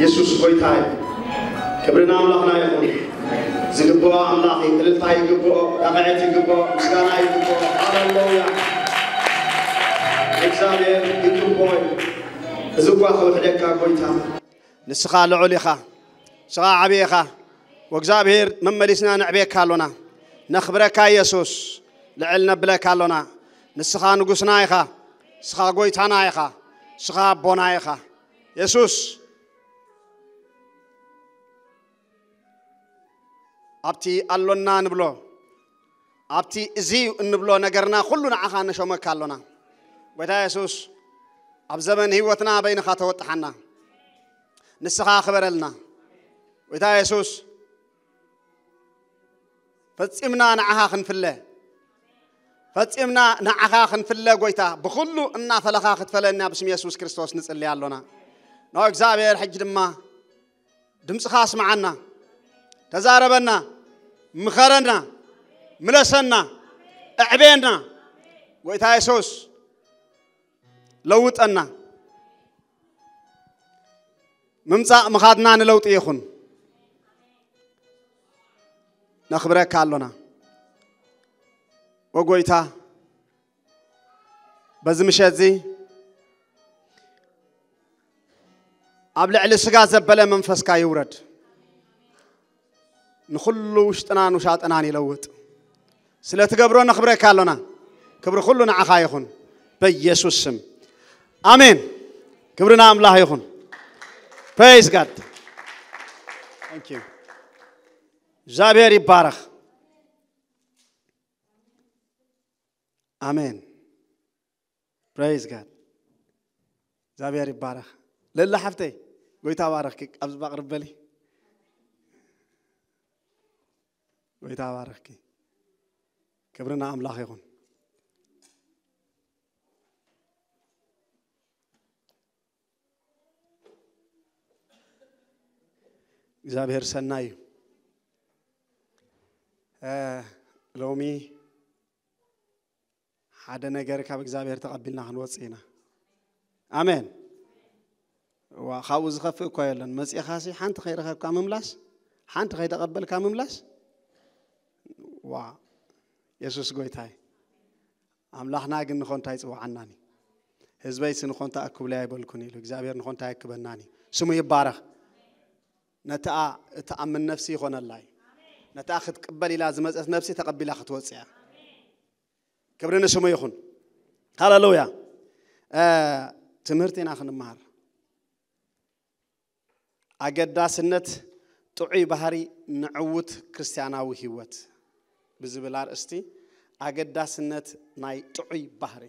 የሱስ ጎይታ እዩ። ክብሪ ንኣምላኽና ይኹን። ዝግብኦ ኣምላኽ እዩ። እልልታ ይግብኦ፣ ጣቕዒት ይግብኦ፣ ምስጋና ይግብኦ። ሃሌሉያ። እግዚኣብሔር ይግብኦ እዩ። እዚ እኳ ክውሕደካ ጎይታ። ንስኻ ልዑል ኢኻ። ንስኻ ዓብዪ ኢኻ። ወእግዚኣብሔር መመሊስና ንዕቤካ ኣሎና። ነኽብረካ የሱስ። ልዕል ነብለካ ኣሎና። ንስኻ ንጉስና ኢኻ። ንስኻ ጎይታና ኢኻ። ንስኻ ኣቦና ኢኻ። የሱስ ኣብቲ ኣሎና ንብሎ፣ ኣብቲ እዚ እዩ እንብሎ ነገርና ኩሉ ንዓኻ ነሾመካ ኣሎና። ጎይታ የሱስ ኣብ ዘመን ህይወትና በይንኻ ተወጥሓና። ንስኻ ክበረልና። ጎይታ የሱስ ፈጺምና ንዓኻ ክንፍለ፣ ፈጺምና ንዓኻ ክንፍለ ጎይታ፣ ብኹሉ እናፈለኻ ክትፈለና ብስም የሱስ ክርስቶስ ንጽሊ ኣሎና። ኖ እግዚኣብሔር ሕጂ ድማ ድምፅኻ ኣስምዓና፣ ተዛረበና፣ ምኸረና፣ ምለሰና፣ ኣዕበየና። ጎይታ የሱስ ለውጠና። ምምፃእ ምኻድና ንለውጢ ይኹን። ነኽብረካ ኣሎና። ወጎይታ በዚ ምሸት እዚ ኣብ ልዕሊ ስጋ ዘበለ መንፈስካ ይውረድ። ንኹሉ ውሽጥናን ውሻጥናን ይለውጥ። ስለ ትገብሮ ነኽብረካ ኣሎና። ክብሪ ኩሉ ንዓኻ ይኹን። በኢየሱስ ስም። ኣሜን። ክብሪ ንኣምላኽ ይኹን። Praise God. Thank you. እግዚኣብሔር ይባረኽ። ኣሜን። Praise God. እግዚኣብሔር ይባረኽ። ለላ ሓፍተይ፣ ጎይታ ባረኽኪ። ኣብዚ ባቕርብ በሊ። ጎይታ ባረኽኪ። ክብሪ ንኣምላኽ ይኹን። እግዚኣብሔር ሰናይ እዩ። እ፣ ሎሚ ሓደ ነገር ካብ እግዚኣብሔር ተቐቢልና ክንወጽእ ኢና። ኣሜን። ዋ፣ ካብኡ ዝኸፍእ እኮ የለን። መጺኻሲ ሓንቲ ከይረኸብካ ምምላስ፣ ሓንቲ ከይተቐበልካ ምምላስ። ዋ፣ የሱስ ጎይታይ። ኣምላኽና ግን ንኾንታ ይጽውዓናኒ። ህዝበይሲ ንኾንታ ኣክብለይ ኣይበልኩን ኢሉ። እግዚኣብሔር ንኾንታ የክበናኒ። ስሙ ይባረኽ። ነታ እትኣምን ነፍሲ ይኾነላ እዩ። ነታ ክትቅበል ኢላ ዝመጸት ነፍሲ ተቐቢላ ክትወጽእ እያ። ክብሪ ንስሙ ይኹን። ሃሌሉያ። እ፣ ትምህርቲ ኢና ክንመሃር። ኣገዳስነት ጥዑይ ባህሪ ንዕዉት ክርስትያናዊ ህይወት ብዝብል ኣርእስቲ፣ ኣገዳስነት ናይ ጥዑይ ባህሪ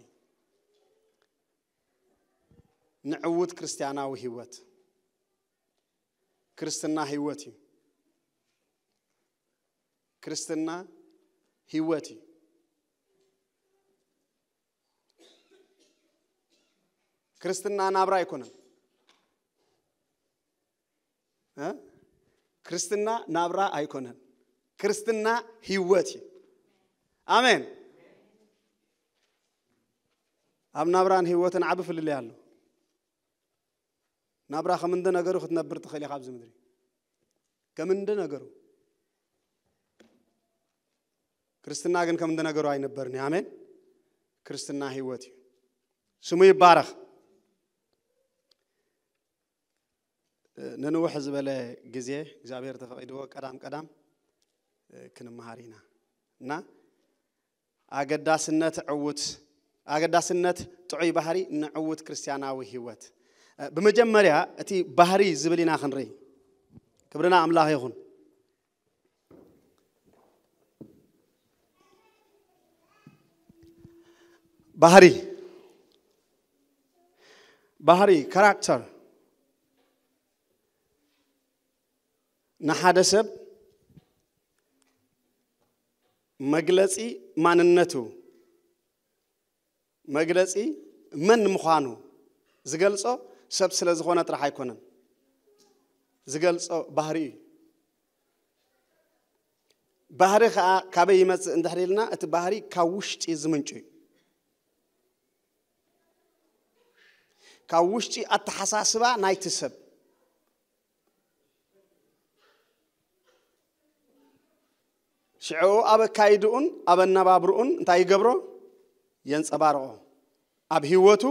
ንዕዉት ክርስትያናዊ ህይወት። ክርስትና ህይወት እዩ። ክርስትና ህይወት እዩ። ክርስትና ናብራ ኣይኮነን። እ? ክርስትና ናብራ ኣይኮነን። ክርስትና ህይወት እዩ። ኣሜን። ኣብ ናብራን ህይወትን ዓቢ ፍልልይ ኣሎ። ናብራ ከም እንደ ነገሩ ክትነብር ትኽእል ኢኻ ኣብዚ ምድሪ። ከም እንደ ነገሩ። ክርስትና ግን ከም እንደ ነገሩ ኣይነበርን እዩ። ኣሜን። ክርስትና ህይወት እዩ። ስሙ ይባረኽ። እ፣ ንንውሕ ዝበለ ግዜ እግዚኣብሔር ተፈቒድዎ ቀዳም ቀዳም፣ እ፣ ክንመሃር ኢና። እና ኣገዳስነት ዕዉት፣ ኣገዳስነት ጥዑይ ባህሪ ንዕዉት ክርስትያናዊ ህይወት። እ፣ ብመጀመርያ እቲ ባህሪ ዝብል ኢና ክንርኢ። ክብርና ኣምላኽ ይኹን። ባህሪ፣ ባህሪ፣ ካራክተር፣ ንሓደ ሰብ መግለጺ ማንነቱ፣ መግለጺ መን ምዃኑ ዝገልጾ ሰብ ስለ ዝኾነ ጥራሕ ኣይኮነን። ዝገልጾ ባህሪ እዩ። ባህሪ ኸኣ ካበይ ይመጽእ እንድሕር ኢልና፣ እቲ ባህሪ ካብ ውሽጢ ዝምንጩ እዩ። ካብ ውሽጢ ኣተሓሳስባ ናይቲ ሰብ፣ ሽዕኡ ኣብ ኣካይድኡን ኣብ ኣነባብርኡን እንታይ ይገብሮ? የንጸባርቆ። ኣብ ህይወቱ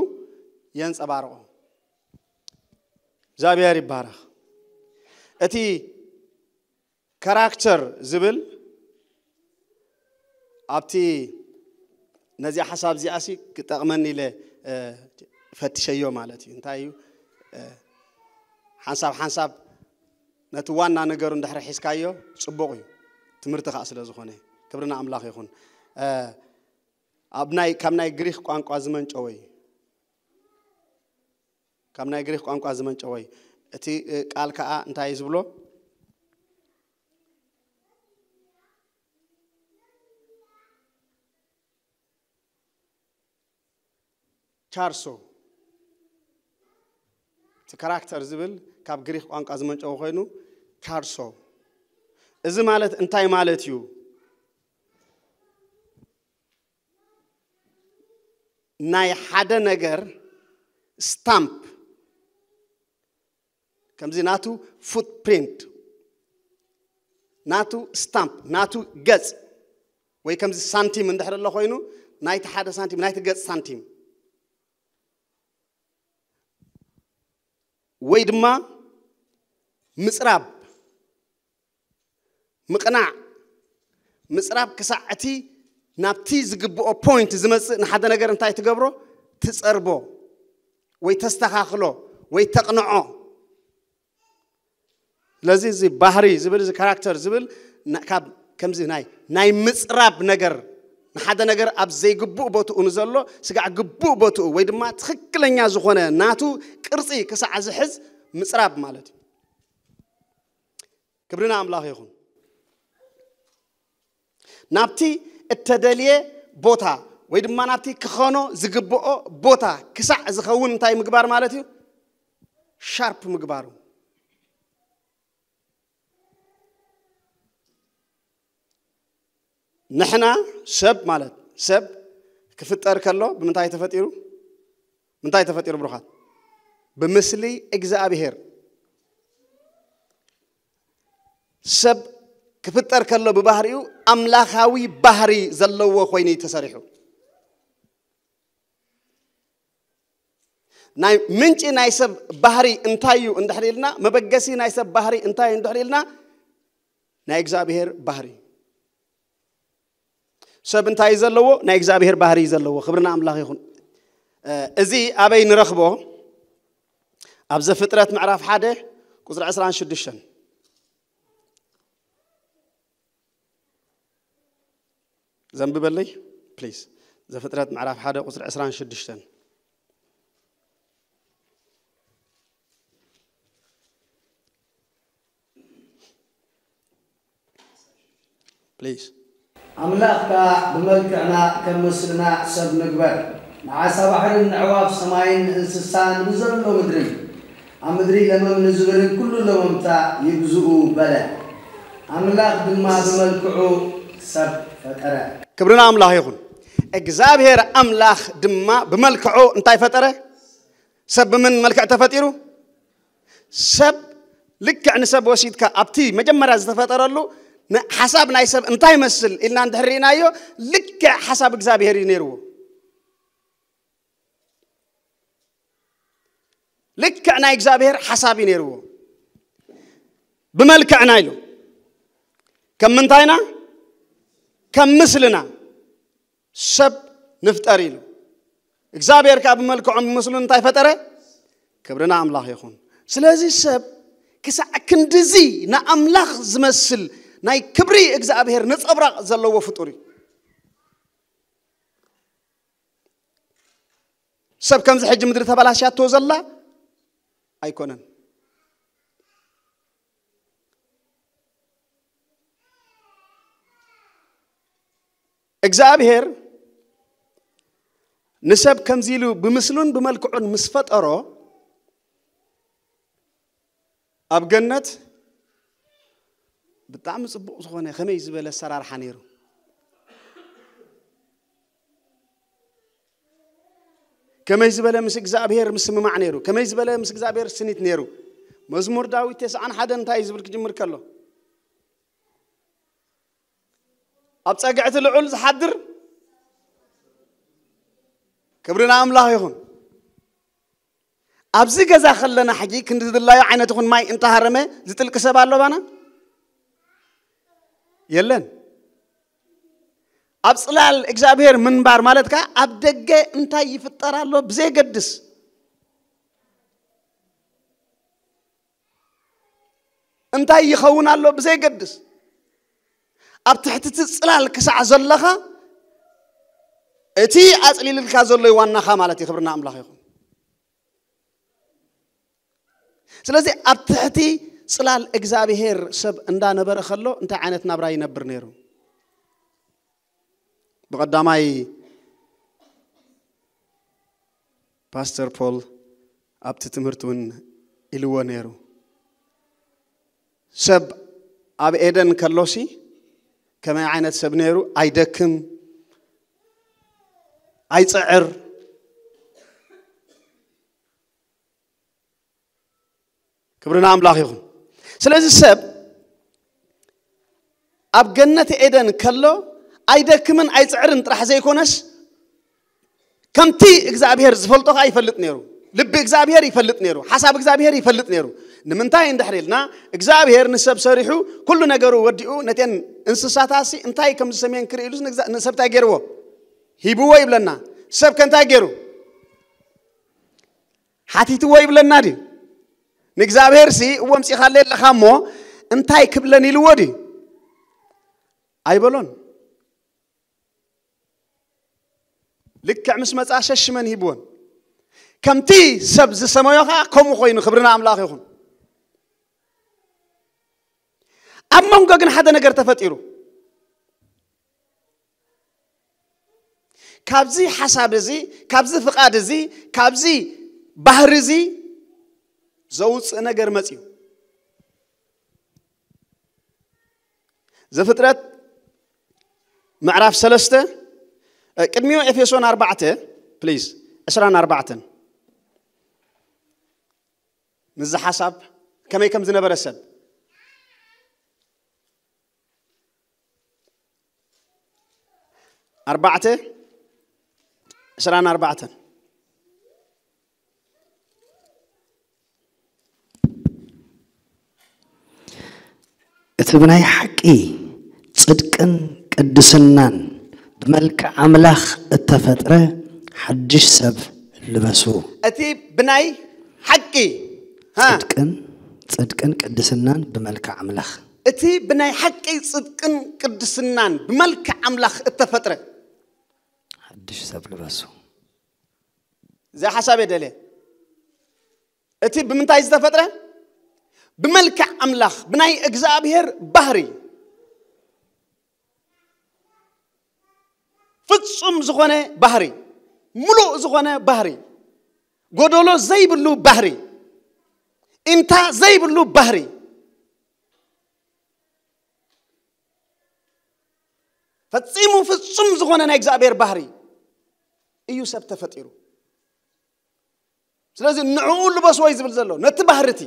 የንጸባርቆ። እግዚኣብሔር ይባረኽ። እቲ ካራክተር ዝብል ኣብቲ ነዚኣ ሓሳብ እዚኣሲ ክጠቕመኒ ኢለ ፈትሸዮ ማለት እዩ። እንታይ እዩ? ሓንሳብ ሓንሳብ ነቲ ዋና ነገሩ እንድሕሪ ሒዝካዮ ጽቡቕ እዩ። ትምህርቲ ከዓ ስለ ዝኾነ ክብርና ኣምላኽ ይኹን። ኣብ ናይ ካብ ናይ ግሪክ ቋንቋ ዝመንጨወ እዩ። ካብ ናይ ግሪክ ቋንቋ ዝመንጨወ እዩ። እቲ ቃል ከዓ እንታይ እዩ ዝብሎ? ቻርሶ። እቲ ካራክተር ዝብል ካብ ግሪክ ቋንቋ ዝመንጨወ ኮይኑ ቻርሶ። እዚ ማለት እንታይ ማለት እዩ? ናይ ሓደ ነገር ስታምፕ፣ ከምዚ ናቱ ፉትፕሪንት፣ ናቱ ስታምፕ፣ ናቱ ገጽ፣ ወይ ከምዚ ሳንቲም እንድሕር ኣሎ ኮይኑ ናይቲ ሓደ ሳንቲም፣ ናይቲ ገጽ ሳንቲም፣ ወይ ድማ ምጽራብ፣ ምቕናዕ፣ ምጽራብ ክሳዕ እቲ ናብቲ ዝግብኦ ፖይንት ዝመጽእ ንሓደ ነገር እንታይ ትገብሮ? ትጸርቦ ወይ ተስተኻኽሎ ወይ ተቕንዖ። ስለዚ እዚ ባህሪ ዝብል፣ እዚ ካራክተር ዝብል ና- ካብ ከምዚ ናይ ናይ ምጽራብ ነገር፣ ንሓደ ነገር ኣብ ዘይግቡእ ቦትኡ ንዘሎ ስጋዕ ግቡእ ቦትኡ ወይ ድማ ትኽክለኛ ዝኾነ ናቱ ቅርጺ ክሳዕ ዝሕዝ ምጽራብ ማለት እዩ። ክብሪ ንኣምላኽ ይኹን። ናብቲ እተደልየ ቦታ ወይ ድማ ናብቲ ክኾኖ ዝግብኦ ቦታ ክሳዕ ዝኸውን እንታይ ምግባር ማለት እዩ? ሻርፕ ምግባሩ። ንሕና ሰብ ማለት ሰብ ክፍጠር ከሎ ብምንታይ ተፈጢሩ? ምንታይ ተፈጢሩ ብሩኻት? ብምስሊ እግዚኣብሔር። ሰብ ክፍጠር ከሎ ብባህሪኡ ኣምላኻዊ ባህሪ ዘለዎ ኮይኑ እዩ ተሰሪሑ። ናይ ምንጪ ናይ ሰብ ባህሪ እንታይ እዩ እንድሕር ኢልና፣ መበገሲ ናይ ሰብ ባህሪ እንታይ እዩ እንድሕር ኢልና፣ ናይ እግዚኣብሔር ባህሪ። ሰብ እንታይ እዩ ዘለዎ? ናይ እግዚኣብሔር ባህሪ እዩ ዘለዎ። ክብርና ኣምላኽ ይኹን። እ፣ እዚ ኣበይ ንረኽቦ? ኣብ ዘፍጥረት ምዕራፍ ሓደ ቁጽሪ ዕስራን ሽዱሽተን። ዘንብበለይ ፕሊዝ። ዘፍጥረት ምዕራፍ ሓደ ቁጽሪ ዕስራን ሽዱሽተን። ፕሊዝ። ኣምላኽ ከኣ ብመልክዕና ከም ምስልና ሰብ ንግበር፣ ንዓሳ ባሕርን ንዕዋፍ ሰማይን ንእንስሳ ንብዘሎ ምድርን ኣብ ምድሪ ለመም ንዝብልን ኩሉ ለመምታ ይግዝኡ በለ። ኣምላኽ ድማ ብመልክዑ ሰብ ፈጠረ። ክብሪ ንኣምላኽ ይኹን። እግዚኣብሔር ኣምላኽ ድማ ብመልክዑ እንታይ ፈጠረ? ሰብ ብምን መልክዕ ተፈጢሩ? ሰብ ልክዕ ንሰብ ወሲድካ ኣብቲ መጀመርያ ዝተፈጠረሉ ን-፣ ሓሳብ ናይ ሰብ እንታይ ይመስል ኢልና እንድሕር ርኢናዮ፣ ልክዕ ሓሳብ እግዚኣብሔር እዩ ነይርዎ። ልክዕ ናይ እግዚኣብሔር ሓሳብ እዩ ነይርዎ። ብመልክዕና ኢሉ። ከም ምንታይና? ከም ምስልና ሰብ ንፍጠር ኢሉ። እግዚኣብሔር ከኣ ብመልክዖም ምስሉ እንታይ ፈጠረ? ክብርና ኣምላኽ ይኹን። ስለዚ ሰብ ክሳዕ ክንድዚ ንኣምላኽ ዝመስል ናይ ክብሪ እግዚኣብሔር ነጸብራቕ ዘለዎ ፍጡር እዩ። ሰብ ከምዚ ሕጂ ምድሪ ተበላሽያቶ ዘላ ኣይኮነን። እግዚኣብሔር ንሰብ ከምዚ ኢሉ ብምስሉን ብመልክዑን ምስ ፈጠሮ፣ ኣብ ገነት ብጣዕሚ ጽቡቕ ዝኾነ ከመይ ዝበለ ኣሰራርሓ ነይሩ። ከመይ ዝበለ ምስ እግዚኣብሔር ምስምማዕ ነይሩ። ከመይ ዝበለ ምስ እግዚኣብሔር ስኒት ነይሩ። መዝሙር ዳዊት ተስዓን ሓደን እንታይ እዩ ዝብል ክጅምር ከሎ? ኣብ ጸግዕቲ ልዑል ዝሓድር ክብሪ ንኣምላኽ ይኹን። ኣብዚ ገዛ ከለና ሕጂ ክንዲ ዝድላዮ ዓይነት ይኹን ማይ እንተሃረመ ዝጥልቂ ሰብ ኣሎ ባና? የለን። ኣብ ጽላል እግዚኣብሔር ምንባር ማለት ከኣ ኣብ ደገ እንታይ ይፍጠር ኣሎ ብዘየገድስ፣ እንታይ ይኸውን ኣሎ ብዘየገድስ፣ ኣብ ትሕቲ እቲ ጽላል ክሳዕ ዘለኻ እቲ ኣጽሊልልካ ዘሎ ዋናኻ ማለት እዩ። ክብርና ኣምላኽ ይኹን። ስለዚ ኣብ ትሕቲ ጽላል እግዚኣብሔር ሰብ እንዳነበረ ከሎ እንታይ ዓይነት ናብራ ይነብር ነይሩ? ብቐዳማይ ፓስተር ፖል ኣብቲ ትምህርቲ እውን ኢልዎ ነይሩ። ሰብ ኣብ ኤደን ከሎሲ ከመይ ዓይነት ሰብ ነይሩ? ኣይደክም፣ ኣይጽዕር። ክብርና ኣምላኽ ይኹን። ስለዚ ሰብ ኣብ ገነት ኤደን ከሎ ኣይደክምን ኣይጽዕርን ጥራሕ ዘይኮነስ ከምቲ እግዚኣብሔር ዝፈልጦ ከኣ ይፈልጥ ነይሩ። ልቢ እግዚኣብሔር ይፈልጥ ነይሩ። ሓሳብ እግዚኣብሔር ይፈልጥ ነይሩ። ንምንታይ እንድሕር ኢልና እግዚኣብሔር ንሰብ ሰሪሑ ኩሉ ነገሩ ወዲኡ ነተን እንስሳታሲ እንታይ ከም ዝሰምየን ክርኢ ኢሉስ ንግዛ-፣ ንሰብ እንታይ ገይርዎ? ሂብዎ ይብለና። ሰብ ከ እንታይ ገይሩ? ሓቲትዎ ይብለና ድዩ? ንእግዚኣብሔር ሲ እዎ ምጺኻለይ ኣለኻ እሞ እንታይ ክብለን ኢልዎ ድዩ? ኣይበሎን። ልክዕ ምስ መጻ ሸሽመን ሂብወን። ከምቲ ሰብ ዝሰመዮ ኸዓ ከምኡ ኮይኑ ክብርና ኣምላኽ ይኹን። ኣብ መንጎ ግን ሓደ ነገር ተፈጢሩ። ካብዚ ሓሳብ እዚ፣ ካብዚ ፍቓድ እዚ፣ ካብዚ ባህሪ እዚ ዘውፅእ ነገር መፅዩ። ዘፍጥረት ምዕራፍ ሰለስተ፣ እ፣ ቅድሚኡ ኤፌሶን ኣርባዕተ፣ ፕሊዝ፣ ዕስራን ኣርባዕተን። ምስዚ ሓሳብ ከመይ ከም ዝነበረ ሰብ። ኣርባዕተ፣ ዕስራን ኣርባዕተን። እቲ ብናይ ሓቂ ጽድቅን ቅድስናን ብመልክዕ ኣምላኽ እተፈጥረ ሓድሽ ሰብ ልበሱ። እቲ ብናይ ሓቂ፣ ሃ? ጽድቅን፣ ጽድቅን ቅድስናን ብመልክዕ ኣምላኽ። እቲ ብናይ ሓቂ ጽድቅን ቅድስናን ብመልክዕ ኣምላኽ እተፈጥረ ሓድሽ ሰብ ልበሱ። እዚ ሓሳብ እየ ደልየ። እቲ ብምንታይ ዝተፈጥረ? ብመልክዕ ኣምላኽ፣ ብናይ እግዚኣብሔር ባህሪ። ፍጹም ዝኾነ ባህሪ፣ ምሉእ ዝኾነ ባህሪ፣ ጎደሎ ዘይብሉ ባህሪ፣ ኢንታ ዘይብሉ ባህሪ፣ ፈጺሙ ፍጹም ዝኾነ ናይ እግዚኣብሔር ባህሪ እዩ ሰብ ተፈጢሩ። ስለዚ ንዕኡ ልበስዎ እዩ ዝብል ዘሎ፣ ነቲ ባህሪ እቲ።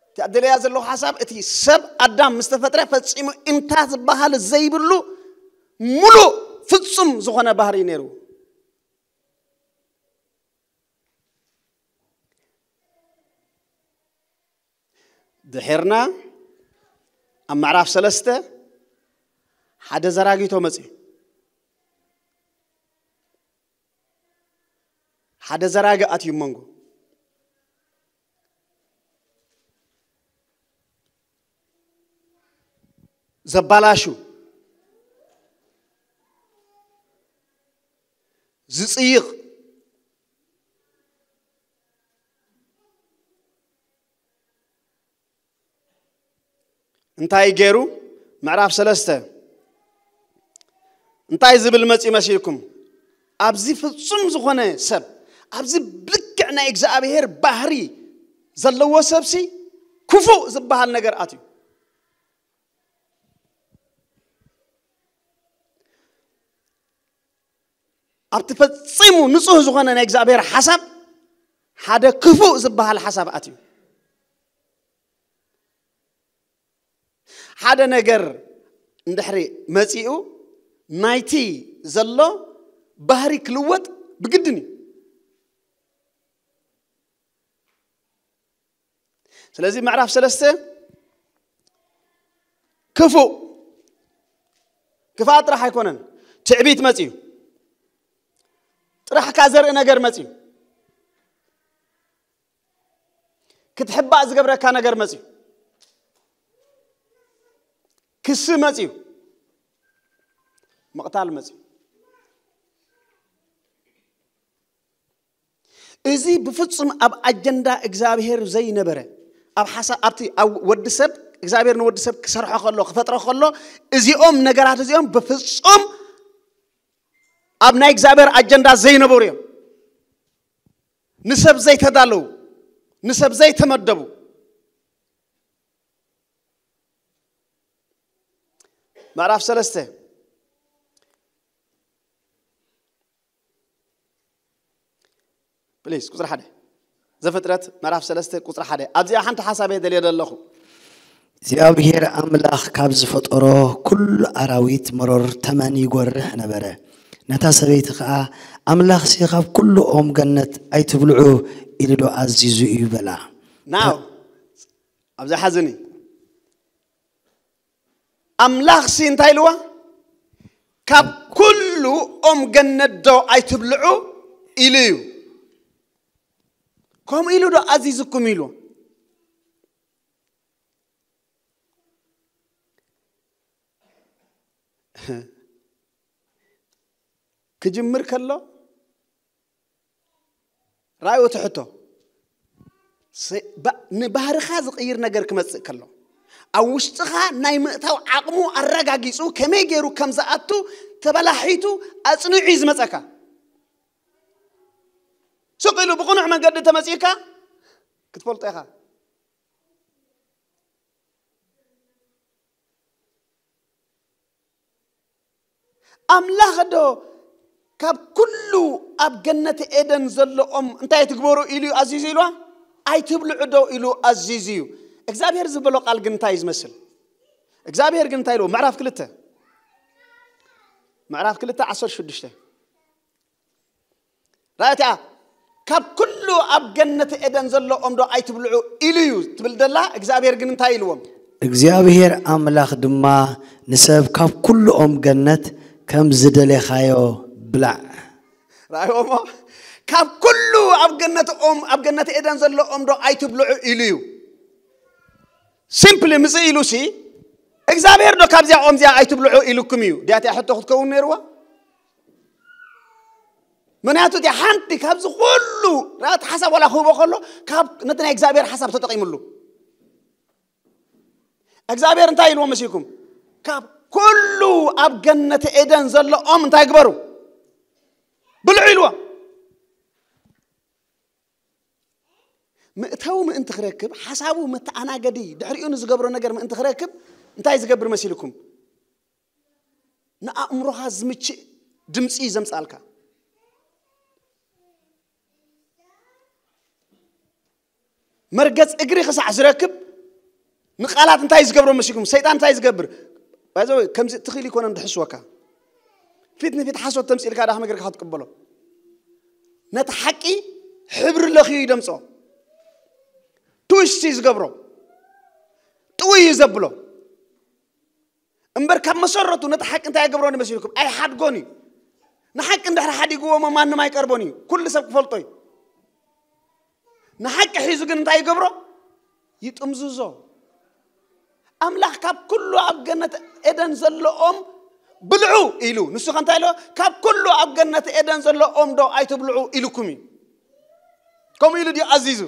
እቲ ኣደለያ ዘለኹ ሓሳብ፣ እቲ ሰብ ኣዳም ምስ ተፈጥረ ፈጺሙ ኢንታ ዝበሃል ዘይብሉ ምሉእ ፍጹም ዝኾነ ባህሪ እዩ ነይሩ። ድሒርና ኣብ ምዕራፍ ሰለስተ ሓደ ዘራጊቶ መጽዩ። ሓደ ዘራጊ ኣትዩ መንጎ። ዘባላሹ፣ ዝጽይቕ፣ እንታይ ገይሩ? ምዕራፍ ሰለስተ እንታይ ዝብል መጺኡ መሲልኩም? ኣብዚ ፍጹም ዝኾነ ሰብ፣ ኣብዚ ብልክዕ ናይ እግዚኣብሔር ባህሪ ዘለዎ ሰብሲ ክፉእ ዝበሃል ነገር ኣትዩ። ኣብቲ ፈጺሙ ንጹህ ዝኾነ ናይ እግዚኣብሔር ሓሳብ ሓደ ክፉእ ዝበሃል ሓሳብ ኣትዩ። ሓደ ነገር እንድሕሪ መጺኡ ናይቲ ዘሎ ባህሪ ክልወጥ ብግድን እዩ። ስለዚ ምዕራፍ ሰለስተ ክፉእ፣ ክፍኣት ጥራሕ ኣይኮነን፣ ትዕቢት መጺኡ፣ ጥራሕካ ዘርኢ ነገር መጺኡ፣ ክትሕባእ ዝገብረካ ነገር መጺኡ፣ ክሲ መጺኡ፣ ምቕታል መጺኡ። እዚ ብፍጹም ኣብ ኣጀንዳ እግዚኣብሔር ዘይነበረ፣ ኣብ ሓሳብ፣ ኣብቲ ኣብ ወዲ ሰብ፣ እግዚኣብሔር ንወዲ ሰብ ክሰርሖ ከሎ፣ ክፈጥሮ ከሎ፣ እዚኦም ነገራት እዚኦም ብፍጹም ኣብ ናይ እግዚኣብሔር ኣጀንዳ ዘይነበሩ እዮም። ንሰብ ዘይተዳለዉ፣ ንሰብ ዘይተመደቡ። ምዕራፍ ሰለስተ ፕሊዝ፣ ቁፅሪ ሓደ። ዘፍጥረት ምዕራፍ ሰለስተ ቁፅሪ ሓደ። ኣብዚኣ ሓንቲ ሓሳብ እየ ደልየ ዘለኹ። እግዚኣብሔር ኣምላኽ ካብ ዝፈጠሮ ኩሉ ኣራዊት መሮር ተመን ይጎርሕ ነበረ። ነታ ሰበይቲ ኸዓ፣ ኣምላኽሲ ካብ ኩሉ ኦም ገነት ኣይትብልዑ ኢሉ ዶ ኣዚዙ እዩ በላ። ናው፣ ኣብዚ ሓዝኒ። ኣምላኽሲ እንታይ ኢልዋ? ካብ ኩሉ ኦም ገነት ዶ ኣይትብልዑ ኢሉ እዩ። ከምኡ ኢሉ ዶ ኣዚዝኩም ኢልዎ? ክጅምር ከሎ ራእዩ እቲ ሕቶ፣ ስ-፣ ባ-፣ ንባህርኻ ዝቕይር ነገር ክመጽእ ከሎ፣ ኣብ ውሽጥኻ ናይ ምእታው ዓቕሙ ኣረጋጊጹ፣ ከመይ ገይሩ ከም ዝኣቱ ተበላሒቱ ኣጽኒዑ እዩ ዝመጸካ። ስቕ ኢሉ ብቕኑዕ መንገዲ ተመጺእካ ክትፈልጦ ኢኻ። ኣምላኽ ዶ ካብ ኩሉ ኣብ ገነት ኤደን ዘለኦም እንታይ ትግበሩ ኢሉ እዩ ኣዚዙ ኢልዋ? ኣይትብልዑ ዶ ኢሉ ኣዚዙ እዩ? እግዚኣብሔር ዝበሎ ቃል ግን እንታይ እዩ ዝመስል? እግዚኣብሔር ግን እንታይ ኢልዎ? ምዕራፍ ክልተ፣ ምዕራፍ ክልተ ዓሰርተ ሽዱሽተ። ራእቲኣ፣ ካብ ኩሉ ኣብ ገነት ኤደን ዘሎ ኦም ዶ ኣይትብልዑ ኢሉ እዩ ትብል ደላ። እግዚኣብሔር ግን እንታይ ኢልዎም? እግዚኣብሔር ኣምላኽ ድማ ንሰብ ካብ ኩሉ ኦም ገነት ከም ዝደሌኻዮ ብላዕ። ራእዮሞ፣ ካብ ኩሉ ኣብ ገነት ኦም፣ ኣብ ገነት ኤደን ዘሎ ኦም ዶ ኣይትብልዑ ኢሉ እዩ። ሲምፕሊ ምጽእ ኢሉ ሲ፣ እግዚኣብሔር ዶ ካብዚኣ ኦም እዚኣ ኣይትብልዑ ኢሉኩም እዩ? ዲያቲያ ሕቶ ክትከውን ነይርዋ። ምክንያቱ እቲ ሓንቲ ካብዚ ኩሉ ራት ሓሳብ ዋላ ክህቦ ከሎ፣ ካብ ነቲ ናይ እግዚኣብሔር ሓሳብ ተጠቒምሉ። እግዚኣብሔር እንታይ ኢልዎ መሲልኩም? ካብ ኩሉ ኣብ ገነት ኤደን ዘሎ ኦም እንታይ ግበሩ? ብልዑ ኢልዎ። ምእተዊ ምእንቲ ክረክብ፣ ሓሳቡ መተኣናገዲ፣ ድሕሪኡ ንዝገብሮ ነገር ምእንቲ ክረክብ እንታይ ዝገብር መሲልኩም? ንኣእምሮኻ ዝምችእ ድምፂ እዩ ዘምፅኣልካ። መርገፅ እግሪ ክሳዕ ዝረክብ ንቃላት እንታይ ዝገብሮ መሲልኩም? ሰይጣን እንታይ ዝገብር? ባይዘወ ከምዚ ትኽእል ይኮነን ድሕስወካ። ፊት ንፊት ሓሶት ተምፅኢልካ ዳኸመ ገርካ ክትቅበሎ። ነቲ ሓቂ ሕብሪ ለኽዩ ይደምፆ። ትዊስት እዩ ዝገብሮ። ጥውይ እዩ ዘብሎ። እምበር ካብ መሰረቱ ነቲ ሓቂ እንታይ ኣይገብሮን መሲልኩም? ኣይሓድጎን እዩ። ንሓቂ እንድሕር ሓዲግዎ እሞ ማንም ኣይቀርቦን እዩ። ኩሉ ሰብ ክፈልጦ እዩ። ንሓቂ ሒዙ ግን እንታይ ይገብሮ? ይጥምዝዞ። ኣምላኽ ካብ ኩሉ ኣብ ገነት ኤደን ዘለኦም ብልዑ ኢሉ፣ ንሱ ከ እንታይ ኢሎ? ካብ ኩሉ ኣብ ገነት ኤደን ዘለኦም ዶ ኣይትብልዑ ኢሉኩም እዩ። ከምኡ ኢሉ ድዩ ኣዚዙ?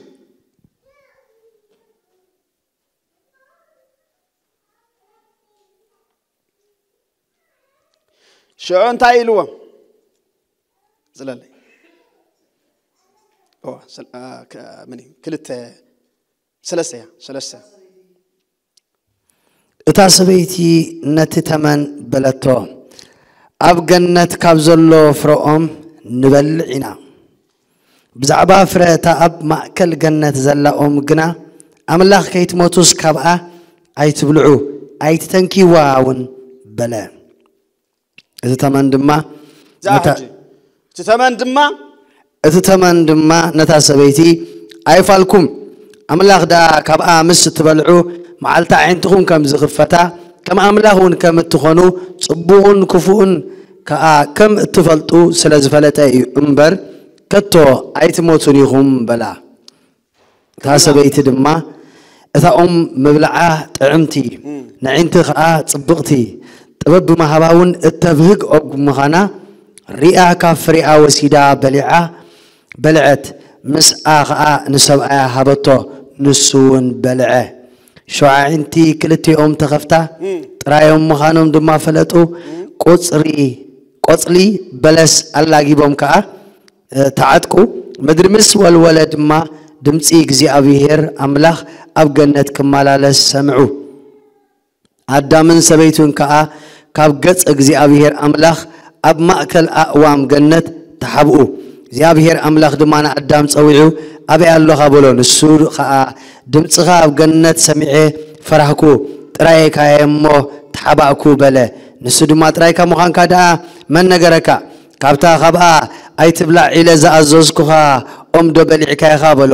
ሽዑ እንታይ ኢልዎም? ዝለለይ። ኦ፣ ስል-፣ አ፣ ከ-፣ ምን እዩ? ክልተ፣ ሰለስተ እያ፣ ሰለስተ። እታ ሰበይቲ ነቲ ተመን በለቶ፣ ኣብ ገነት ካብ ዘሎ ፍረኦም ንበልዕ ኢና። ብዛዕባ ፍረ እታ ኣብ ማእከል ገነት ዘላ ኦም ግና፣ ኣምላኽ ከይትሞቱስ ካብኣ ኣይትብልዑ፣ ኣይትተንክይዋ እውን በለ። እቲ ተመን ድማ እዛ ሕጂ እቲ ተመን ድማ እቲ ተመን ድማ ነታ ሰበይቲ ኣይፋልኩም፣ ኣምላኽ ደኣ ካብኣ ምስ እትበልዑ መዓልቲ ኣዒንትኹም ከም ዝኽፈታ፣ ከም ኣምላኽ እውን ከም እትኾኑ፣ ጽቡቕን ክፉእን ከኣ ከም እትፈልጡ ስለ ዝፈለጠ እዩ እምበር፣ ከቶ ኣይትሞቱን ኢኹም በላ። እታ ሰበይቲ ድማ እታ ኦም ምብላዓ ጥዕምቲ፣ ንዒንቲ ኸኣ ጽብቕቲ፣ ጥበብ ብምሃባ እውን እተብህግ ኦም ምዃና ሪኣ፣ ካብ ፍሬኣ ወሲዳ በሊዓ በልዐት። ምስኣ ኸኣ ንሰብኣያ ሃበቶ፣ ንሱ እውን በልዐ። ሸውዓዕንቲ ክልቲኦም ተኸፍታ፣ ጥራዮም ምዃኖም ድማ ፈለጡ። ቆጽሪ ቆጽሊ በለስ ኣላጊቦም ከኣ ተዓጥቁ። ምድሪ ምስ ወልወለ ድማ ድምፂ እግዚኣብሔር ኣምላኽ ኣብ ገነት ክመላለስ ሰምዑ። ኣዳምን ሰበይቱን ከኣ ካብ ገጽ እግዚኣብሔር ኣምላኽ ኣብ ማእከል ኣእዋም ገነት ተሓብኡ። እግዚኣብሔር ኣምላኽ ድማ ንኣዳም ጸዊዑ፣ ኣበይ ኣሎኻ በሎ። ንሱ ኸኣ፣ ድምፅኻ ኣብ ገነት ሰሚዐ ፈራህኩ፣ ጥራይካየ እሞ ተሓባእኩ በለ። ንሱ ድማ፣ ጥራይካ ምዃንካ ደኣ መን ነገረካ? ካብታ ካብኣ ኣይትብላዕ ኢለ ዝኣዘዝኩኻ ኦም ዶ በሊዕካ ኢኻ በሎ።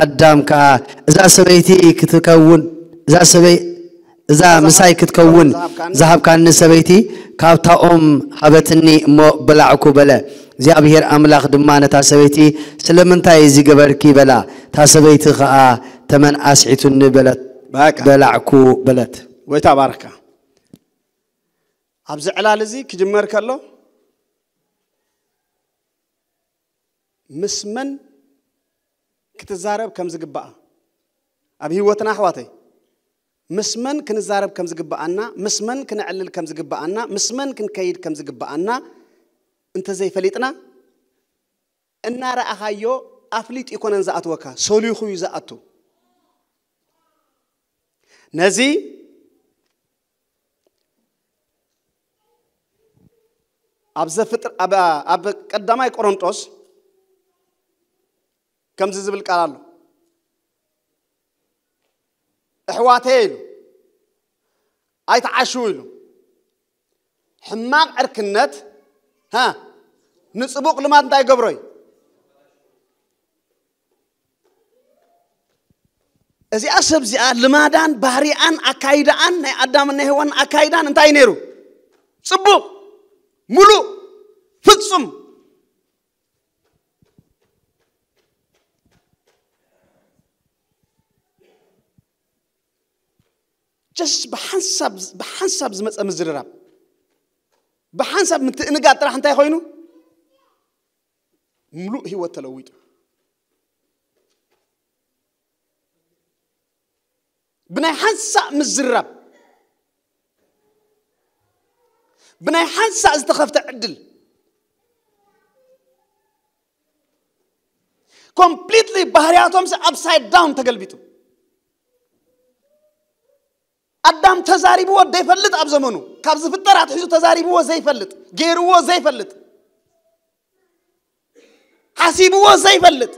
ኣዳም ከኣ፣ እዛ ሰበይቲ ክትከውን እዛ ሰበይ እዛ ምሳይ ክትከውን ዝሃብካኒ ሰበይቲ ካብታ ኦም ሃበትኒ እሞ በላዕኩ በለ። እግዚኣብሔር ኣምላኽ ድማ ነታ ሰበይቲ፣ ስለምንታይ እዚ ገበርኪ በላ። እታ ሰበይቲ ኸኣ፣ ተመን ኣስሒቱኒ በለት፣ በቃ በላዕኩ በለት። ጎይታ ባርካ። ኣብዚ ዕላል እዚ ክጅመር ከሎ ምስ መን ክትዛረብ ከም ዝግባኣ ኣብ ህይወትና ኣሕዋተይ፣ ምስ መን ክንዛረብ ከም ዝግባኣና፣ ምስ መን ክነዕልል ከም ዝግባኣና፣ ምስ መን ክንከይድ ከም ዝግባኣና እንተዘይፈሊጥና፣ እናረኣኻዮ ኣፍሊጡ ይኮነን ዝኣትወካ፣ ሰሊኹ እዩ ዝኣቱ። ነዚ ኣብ ዘፍጥር ኣብ ኣብ ቀዳማይ ቆሮንጦስ ከምዚ ዝብል ቃል ኣሎ። እሕዋተይ ኢሉ ኣይትዓሽው ኢሉ። ሕማቕ ዕርክነት ሃ ንጽቡቕ ልማድ እንታይ ይገብሮ እዩ? እዚኣ ሰብ እዚኣ ልማዳን ባህሪኣን ኣካይዳኣን ናይ ኣዳምን ናይ ሄዋን ኣካይዳን እንታይ ነይሩ? ጽቡቕ፣ ሙሉእ፣ ፍጹም። ጀስት ብሓንሳብ ብሓንሳብ ዝመፀ ምዝርራብ፣ ብሓንሳብ ምትእንጋድ ጥራሕ እንታይ ኮይኑ? ሙሉእ ህይወት ተለዊጡ። ብናይ ሓንሳእ ምዝራብ፣ ብናይ ሓንሳእ ዝተኸፍተ ዕድል፣ ኮምፕሊትሊ ባህርያቶም ኣፕሳይድ ዳውን ተገልቢጡ። ኣዳም ተዛሪብዎ ዘይፈልጥ ኣብ ዘመኑ፣ ካብ ዝፍጠር ኣትሒዙ ተዛሪብዎ ዘይፈልጥ፣ ገይርዎ ዘይፈልጥ፣ ሓሲብዎ ዘይፈልጥ፣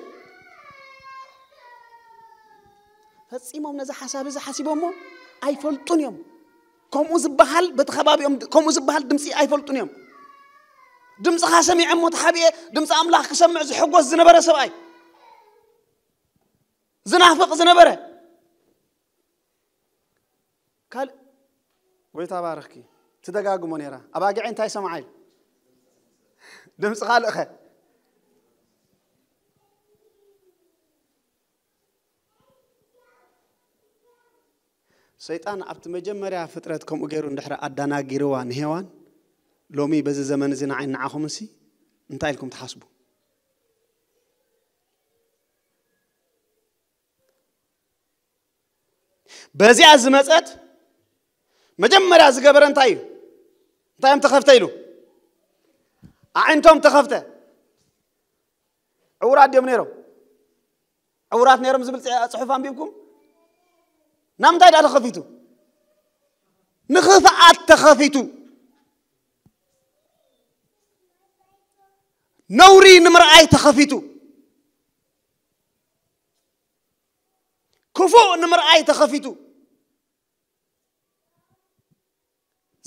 ፈጺሞም ነዚ ሓሳብ እዚ ሓሲቦሞ ኣይፈልጡን እዮም። ከምኡ ዝበሃል በቲ ከባቢኦም ከምኡ ዝበሃል ድምፂ ኣይፈልጡን እዮም። ድምፅኻ ሰሚዐ እሞ ተሓቢኤ ድምፂ ኣምላኽ ክሰምዕ ዝሕጎስ ዝነበረ ሰብኣይ፣ ዝናፍቕ ዝነበረ ካልእ። ጎይታ ባርኽኪ። ትደጋግሞ ነይራ። ኣባጊዐ እንታይ ሰምዓ ኢሉ? ድምፂ ካልእኸ? ሰይጣን ኣብቲ መጀመርያ ፍጥረት ከምኡ ገይሩ እንድሕር ኣዳናጊርዋ ንሄዋን፣ ሎሚ በዚ ዘመን እዚ ንዓይ ንዓኹምሲ እንታይ ኢልኩም ትሓስቡ? በዚኣ ዝመፀት መጀመርያ ዝገበረ እንታይ እዩ? እንታይ እዮም ተኸፍተ ኢሉ? ኣዒንቶም ተኸፍተ። ዕውራት ድዮም ነይሮም? ዕውራት ነይሮም ዝብል ጽ- ጽሑፍ ኣንቢብኩም? ናብ ምንታይ ደኣ ተኸፊቱ? ንኽፍኣት ተኸፊቱ። ነውሪ ንምርኣይ ተኸፊቱ። ክፉእ ንምርኣይ ተኸፊቱ።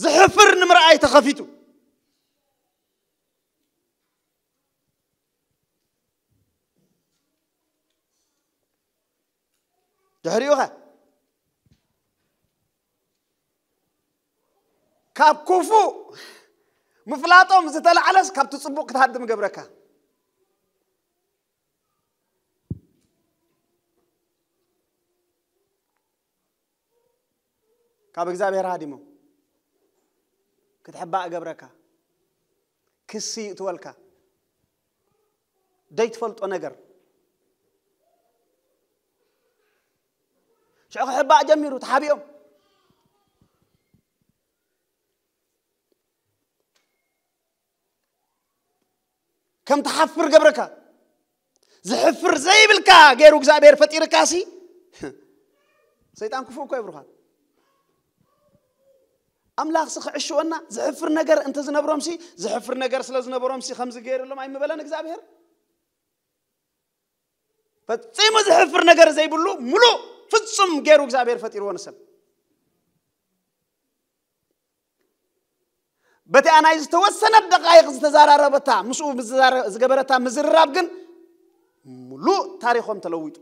ዝሕፍር ኣይተኸፊቱ። ድሕሪኡ ኸ ካብ ክፉእ ምፍላጦም ዝተላዕለስ ካብቲ ጽቡቕ ክትሃድም ገብረካ። ካብ እግዚኣብሔር ሃዲሞም ክትሕባእ ገብረካ። ክሲ ይእትወልካ። ደይትፈልጦ ነገር። ሽዑ ክሕባእ ጀሚሩ፣ ተሓቢኦም። ከም ትሓፍር ገብረካ። ዝሕፍር ዘይብልካ ገይሩ እግዚኣብሔር ፈጢርካ ሲ። ሰይጣን ክፉእ እኮ ይብርኻል። ኣምላኽ ሲ ክዕሽወና፣ ዝሕፍር ነገር እንተ ዝነብሮም ሲ፣ ዝሕፍር ነገር ስለ ዝነበሮም ሲ ከምዚ ገይርሎም ኣይምበለን እግዚኣብሔር። ፈጺሙ ዝሕፍር ነገር ዘይብሉ፣ ምሉእ ፍጹም ገይሩ እግዚኣብሔር ፈጢርዎ ንሰብ። በቲኣ ናይ ዝተወሰነ ደቃይቕ ዝተዘራረበታ፣ ምስኡ ዝዛረ-፣ ዝገበረታ ምዝርራብ ግን፣ ምሉእ ታሪኾም ተለዊጡ።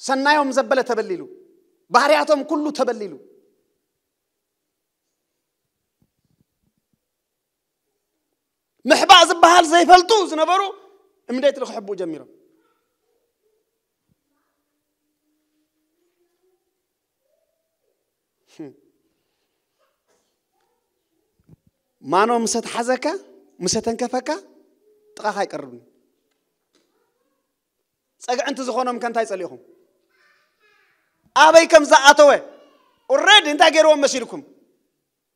ሰናዮም ዘበለ ተበሊሉ፣ ባህርያቶም ኩሉ ተበሊሉ። ምሕባእ ዝበሃል ዘይፈልጡ ዝነበሩ እምዴት ክሕብኡ ጀሚሮም። ማኖ ምስ ኣትሓዘካ፣ ምስ ኣተንከፈካ፣ ጥቓኻ ኣይቀርብን። ጸግዒ እንተ ዝኾኖም ከ እንታይ ጸሊእኹም? ኣበይ ከም ዝኣተወ ኦልሬዲ እንታይ ገይርዎም መሲልኩም?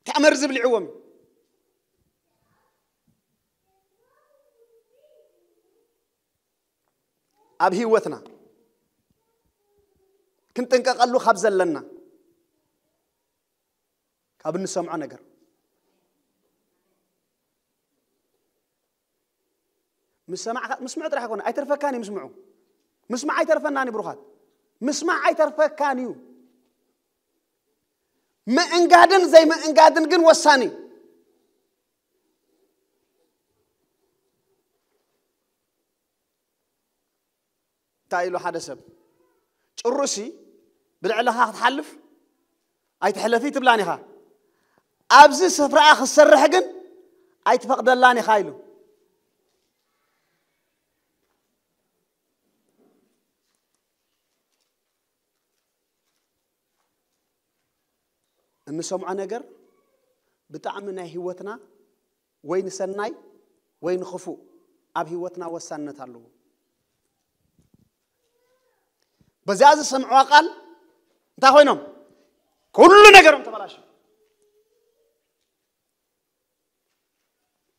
ታእመር ዝብልዕዎም። ኣብ ህይወትና ክንጥንቀቐሉ ካብ ዘለና፣ ካብ እንሰምዖ ነገር። ምስ ሰማዕካ፣ ምስምዑ ጥራሕ ኣይኮነ፣ ኣይተርፈካን እዩ ምስምዑ። ምስማዕ ኣይተርፈናን እዩ ብሩኻት። ምስማዕ ኣይተርፈካን እዩ። ምእንጋድን ዘይምእንጋድን ግን ወሳኒ እዩ። እንታይ ኢሉ ሓደ ሰብ? ጭሩሲ ብልዕለኻ ክትሓልፍ ኣይትሕለፊ ትብላን ኢኻ። ኣብዚ ስፍራኣ ክትሰርሕ ግን ኣይትፈቕደላን ኢኻ ኢሉ። እንሰምዖ ነገር ብጣዕሚ ናይ ህይወትና ወይ ንሰናይ ወይ ንኽፉእ ኣብ ህይወትና ወሳንነት ኣለዎ። በዚኣ ዝሰምዕዋ ቃል እንታይ ኮይኖም? ኩሉ ነገሮም ተበላሹ።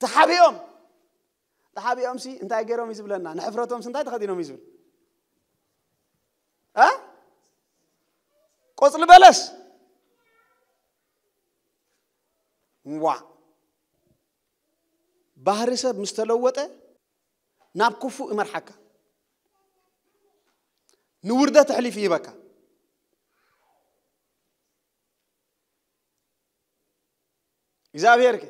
ተሓቢኦም። ተሓቢኦም ሲ እንታይ ገይሮም እዩ ዝብለና? ንሕፍረቶም ሲ እንታይ ተኸዲኖም እዩ ዝብል? እ? ቆጽሊ በለስ። ዋ። ባህሪ ሰብ ምስ ተለወጠ ናብ ክፉእ ይመርሓካ። ንውርደት ኣሕሊፉ ይህበካ። እግዚኣብሔር ከ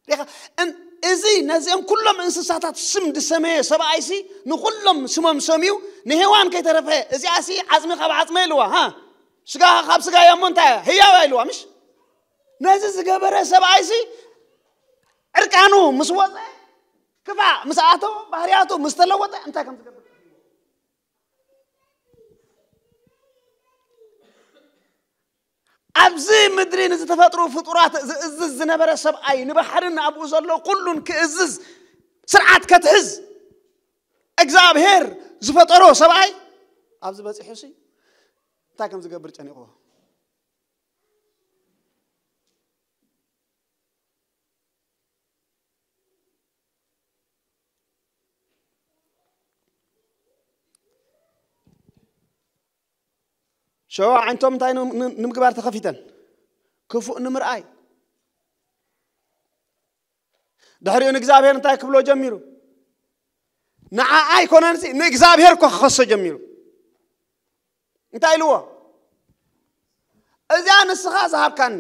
ሪኻ? እን-፣ እዚ ነዚኦም ኩሎም እንስሳታት ስም ዝሰመየ ሰብኣይሲ ንኹሎም ስሞም ሰምዩ ንሄዋን ከይተረፈ እዚኣሲ ዓጽሚ ካብ ዓጽመ ኢልዋ፣ ሃ? ስጋ ካብ ስጋ እያ እሞ እንታይ እያ? ህያው እያ ኢልዋ፣ ምሽ? ነዚ ዝገበረ ሰብኣይሲ ዕርቃኑ ምስ ወፀ፣ ክፋእ ምስ ኣተዎ፣ ባህርያቱ ምስ ተለወጠ እንታይ ከም ዝገብር ኣብዚ ምድሪ ንዝተፈጥሩ ፍጡራት ዝእዝዝ ዝነበረ ሰብኣይ፣ ንባሕርን ኣብኡ ዘሎ ኩሉን ክእዝዝ ስርዓት ከትሕዝ እግዚኣብሔር ዝፈጠሮ ሰብኣይ ኣብዚ በፂሑ ሲ እንታይ ከም ዝገብር ጨኒቕዎ። ሸዋ ዓይነቶም እንታይ ን-፣ ን-፣ ንምግባር ተኸፊተን? ክፉእ ንምርኣይ። ድሕሪኡ ንእግዚኣብሔር እንታይ ክብሎ ጀሚሩ? ንዓኣ ኣይኮነን ሲ፣ ንእግዚኣብሔር እኮ ክኸሶ ጀሚሩ። እንታይ ኢልዎ? እዚኣ ንስኻ ዝሃብካኒ፣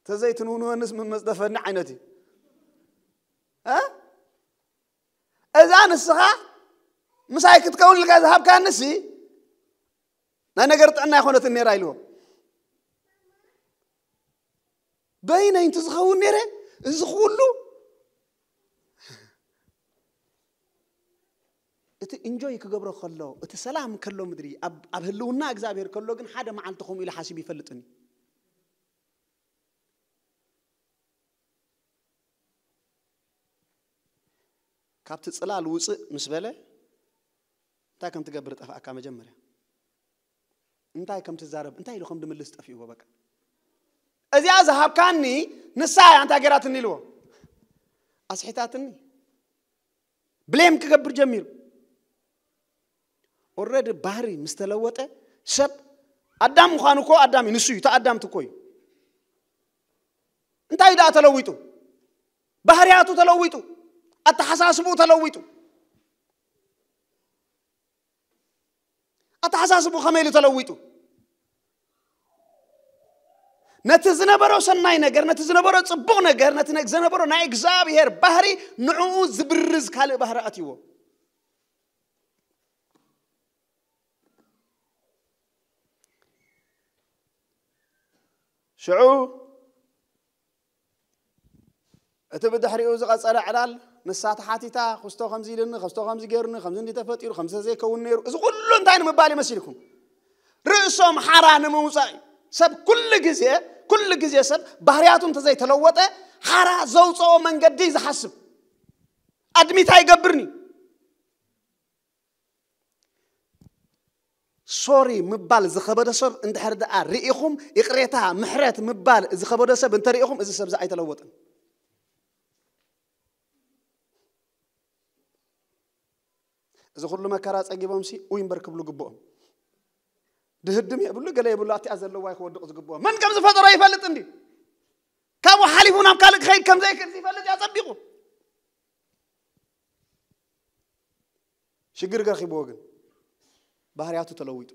ተዘይትንውንወንስ ምን መጽደፈኒ ዓይነት እዩ። እ? እዛ ንስኻ ምሳይ ክትከውን ኢልካ ዝሃብካንሲ ናይ ነገር ጥዕና ኣይኮነትን ነይራ ኢልዎ። በይነይ እንት ዝኸውን ነይረ፣ እዚ ኩሉ እቲ እንጆይ ክገብሮ ከሎ፣ እቲ ሰላም ከሎ ምድሪ፣ ኣብ፣ ኣብ ህልውና እግዚኣብሔር ከሎ ግን ሓደ መዓልቲ ከምኡ ኢሉ ሓሲቡ ይፈልጥን እዩ። ካብቲ ጽላል ውጽእ ምስ በለ፣ እንታይ ከም ትገብር ጠፍኣካ መጀመርያ። እንታይ ከም ትዛረብ፣ እንታይ ኢሉ ከም ድምልስ ጠፊእዎ በቃ። እዚኣ ዝሃብካኒ ንሳ እያ፣ እንታይ ገይራትኒ ኢልዎ። ኣስሒታትኒ። ብሌም ክገብር ጀሚሩ። ኦረዲ ባህሪ ምስ ተለወጠ ሰብ ኣዳም ምዃኑ እኮ ኣዳም እዩ፣ ንሱ እዩ፣ እቲ ኣዳም እቲ እኮ እዩ። እንታይ ደኣ ተለዊጡ? ባህርያቱ ተለዊጡ፣ ኣተሓሳስብኡ ተለዊጡ። ኣተሓሳስብኡ ከመይ ኢሉ ተለዊጡ? ነቲ ዝነበሮ ሰናይ ነገር፣ ነቲ ዝነበሮ ጽቡቕ ነገር፣ ነቲ ነግ-፣ ዝነበሮ ናይ እግዚኣብሔር ባህሪ ንዕኡ ዝብርዝ ካልእ ባህሪ ኣትይዎ። ሽዑ እቲ ብድሕሪኡ ዝቐጸለ ዕላል ንሳ ተሓቲታ፣ ክስቶ ከምዚ ኢልኒ፣ ከስቶ ከምዚ ገይሩኒ፣ ከምዚ እንዲ ተፈጢሩ፣ ከምዚ ዘይከውን ነይሩ። እዚ ኩሉ እንታይ ንምባል ይመስልኩም? ርእሶም ሓራ ንምውጻእ እዩ። ሰብ ኩሉ ግዜ፣ ኩሉ ግዜ ሰብ ባህርያቱ እንተዘይተለወጠ ሓራ ዘውጽኦ መንገዲ እዩ ዝሓስብ። ኣድሚት ኣይገብርን እዩ። ሶሪ ምባል ዝኸበዶ ሰብ እንድሕር ደኣ ርኢኹም፣ ይቕሬታ፣ ምሕረት ምባል ዝኸበዶ ሰብ እንተርኢኹም፣ እዚ ሰብ እዚ ኣይተለወጥን። እዚ ኩሉ መከራ ጸጊቦምሲ፣ ኡይ እምበር ክብሉ ግብኦም። ድህድም የብሉ፣ ገለ የብሉ፣ ኣቲኣ ዘለዋ ክወድቕ ዝግብኦ። መን ከም ዝፈጠሮ ይፈልጥ እንዲ። ካብኡ ሓሊፉ ናብ ካልእ ክኸይድ ከም ዘይክእል ይፈልጥ እዩ ኣጸቢቑ። ሽግር ገርኺብዎ ግን ባህርያቱ ተለዊጡ።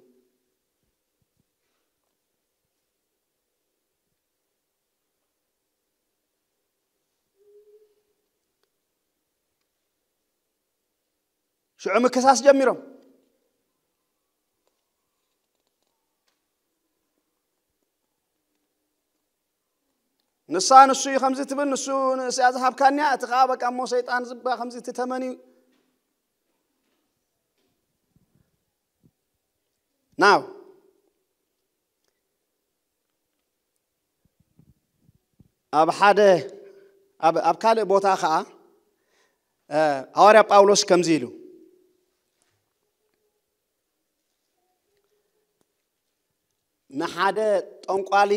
ሽዑ ምክሳስ ጀሚሮም። ንሳ ንሱ እዩ ከምዚ ትብል፣ ንሱ ንእስያ ዝሃብካንያ፣ እቲ ኸዓ በቃ እሞ ሰይጣን ዝባ ከምዚ እቲ ተመን እዩ። ናው ኣብ ሓደ፣ ኣብ፣ ኣብ ካልእ ቦታ ኸዓ፣ እ፣ ሃዋርያ ጳውሎስ ከምዚ ኢሉ፣ ንሓደ ጠንቋሊ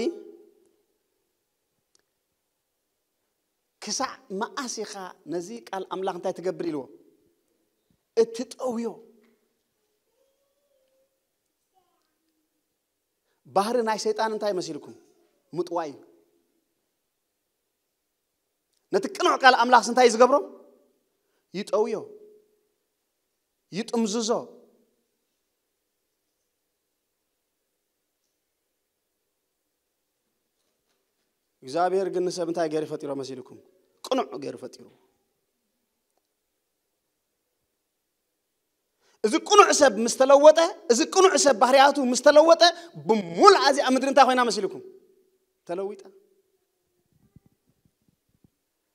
ክሳዕ መኣስ ኢኻ ነዚ ቃል ኣምላኽ እንታይ ትገብር ኢልዎ? እትጠውዮ። ባህሪ ናይ ሰይጣን እንታይ መሲልኩም? ምጥዋይ እዩ። ነቲ ቅኑዕ ቃል ኣምላኽስ እንታይ እዩ ዝገብሮ? ይጠውዮ፣ ይጥምዝዞ። እግዚኣብሔር ግን ንሰብ እንታይ ገይሩ ፈጢሮ መሲልኩም? ቅኑዕ ገይሩ ፈጢሩ። እዚ ቅኑዕ ሰብ ምስ ተለወጠ፣ እዚ ቅኑዕ ሰብ ባህርያቱ ምስ ተለወጠ፣ ብሙሉእ እዚኣ ምድሪ እንታይ ኮይና መሲልኩም? ተለዊጣ።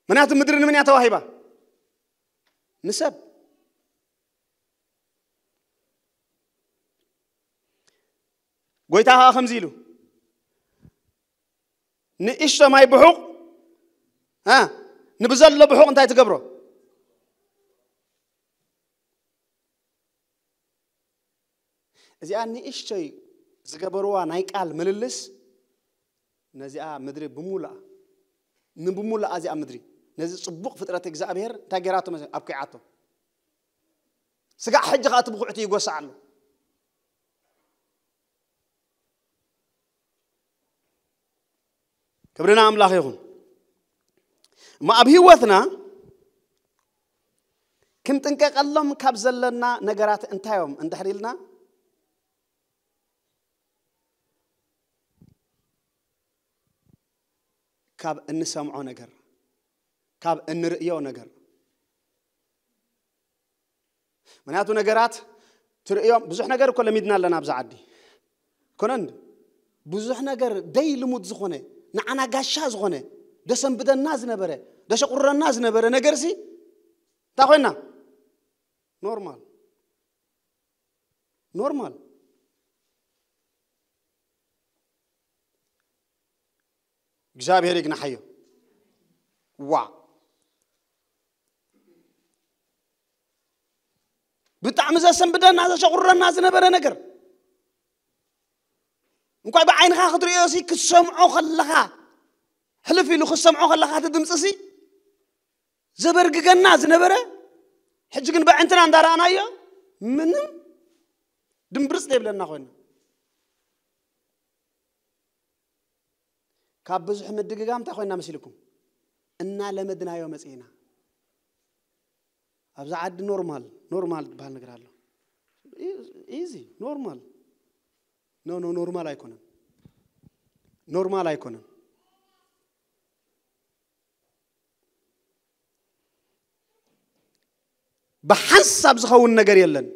ምክንያቱ ምድሪ ንምንያ ተዋሂባ? ንሰብ። ጎይታ ኸዓ ከምዚ ኢሉ፣ ንእሽቶ ማይ ብሑቕ፣ እ፣ ንብዘሎ ብሑቕ እንታይ ትገብሮ? እዚኣ ንእሽቶይ ዝገበርዋ ናይ ቃል ምልልስ፣ ነዚኣ ምድሪ ብሙሉኣ፣ ንብሙሉኣ እዚኣ ምድሪ፣ ነዚ ጽቡቕ ፍጥረት እግዚኣብሔር እንታይ ገይራቶ መሰ-፣ ኣብኲዓቶ። ስጋዕ ሕጂ ኸኣ እቲ ብኹዕቲ ይጎስዕ ኣሎ። ክብሪ ንኣምላኽ ይኹን። እሞ ኣብ ህይወትና ክንጥንቀቐሎም ካብ ዘለና ነገራት እንታይ እዮም እንድሕር ኢልና፣ ካብ እንሰምዖ ነገር፣ ካብ እንርእዮ ነገር። ምክንያቱ ነገራት ትርእዮም፣ ብዙሕ ነገር እኮ ለሚድና ኣለና ኣብዚ ዓዲ። ኮነ እንዲ ብዙሕ ነገር ደይ ልሙድ ዝኾነ፣ ንዓና ጋሻ ዝኾነ፣ ደሰንብደና ዝነበረ፣ ደሸቁረና ዝነበረ ነገር ሲ እንታይ ኮይና? ኖርማል። ኖርማል። እግዚኣብሔር ይግናሓዮ። ዋ፣ ብጣዕሚ ዘሰንብደና ዘሸቁረና ዝነበረ ነገር፣ እንኳይ ብዓይንኻ ክትርእዮ ሲ፣ ክትሰምዖ ከለኻ፣ ሕልፍ ኢሉ ክትሰምዖ ከለኻ፣ እቲ ድምፂ ሲ ዘበርግገና ዝነበረ፣ ሕጂ ግን ብዕንትና እንዳረኣናዮ ምንም ድምብርፅ ዘይብለና ኮይና። ካብ ብዙሕ ምድግጋም እንታይ ኮይና መሲልኩም? እናለመድናዮ መፂእና። ኣብዚ ዓዲ ኖርማል፣ ኖርማል ዝበሃል ነገር ኣሎ። ኢዚ፣ ኖርማል። ኖ፣ ኖ፣ ኖርማል ኣይኮነን። ኖርማል ኣይኮነን። ብሓንሳብ ዝኸውን ነገር የለን።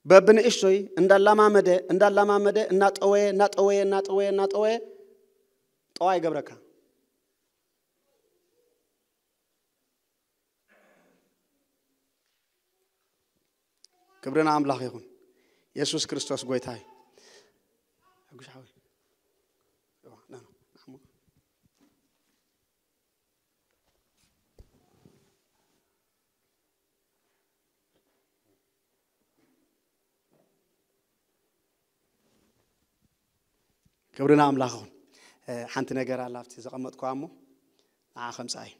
በብንእሽቶይ እንዳላማመደ፣ እንዳላማመደ፣ እናጠወየ፣ እናጠወየ፣ እናጠወየ፣ እናጠወየ፣ ጠዋ ይገብረካ። ክብሪ ንኣምላኽ ይኹን። የሱስ ክርስቶስ ጎይታ እዩ። ሕጉሽ ሓወይ። ክብሪ ንኣምላኽ ይኹን። እ፣ ሓንቲ ነገር ኣላ ኣብቲ ዘቐመጥኩዋ እሞ ንዓ ከምጻእ እዩ።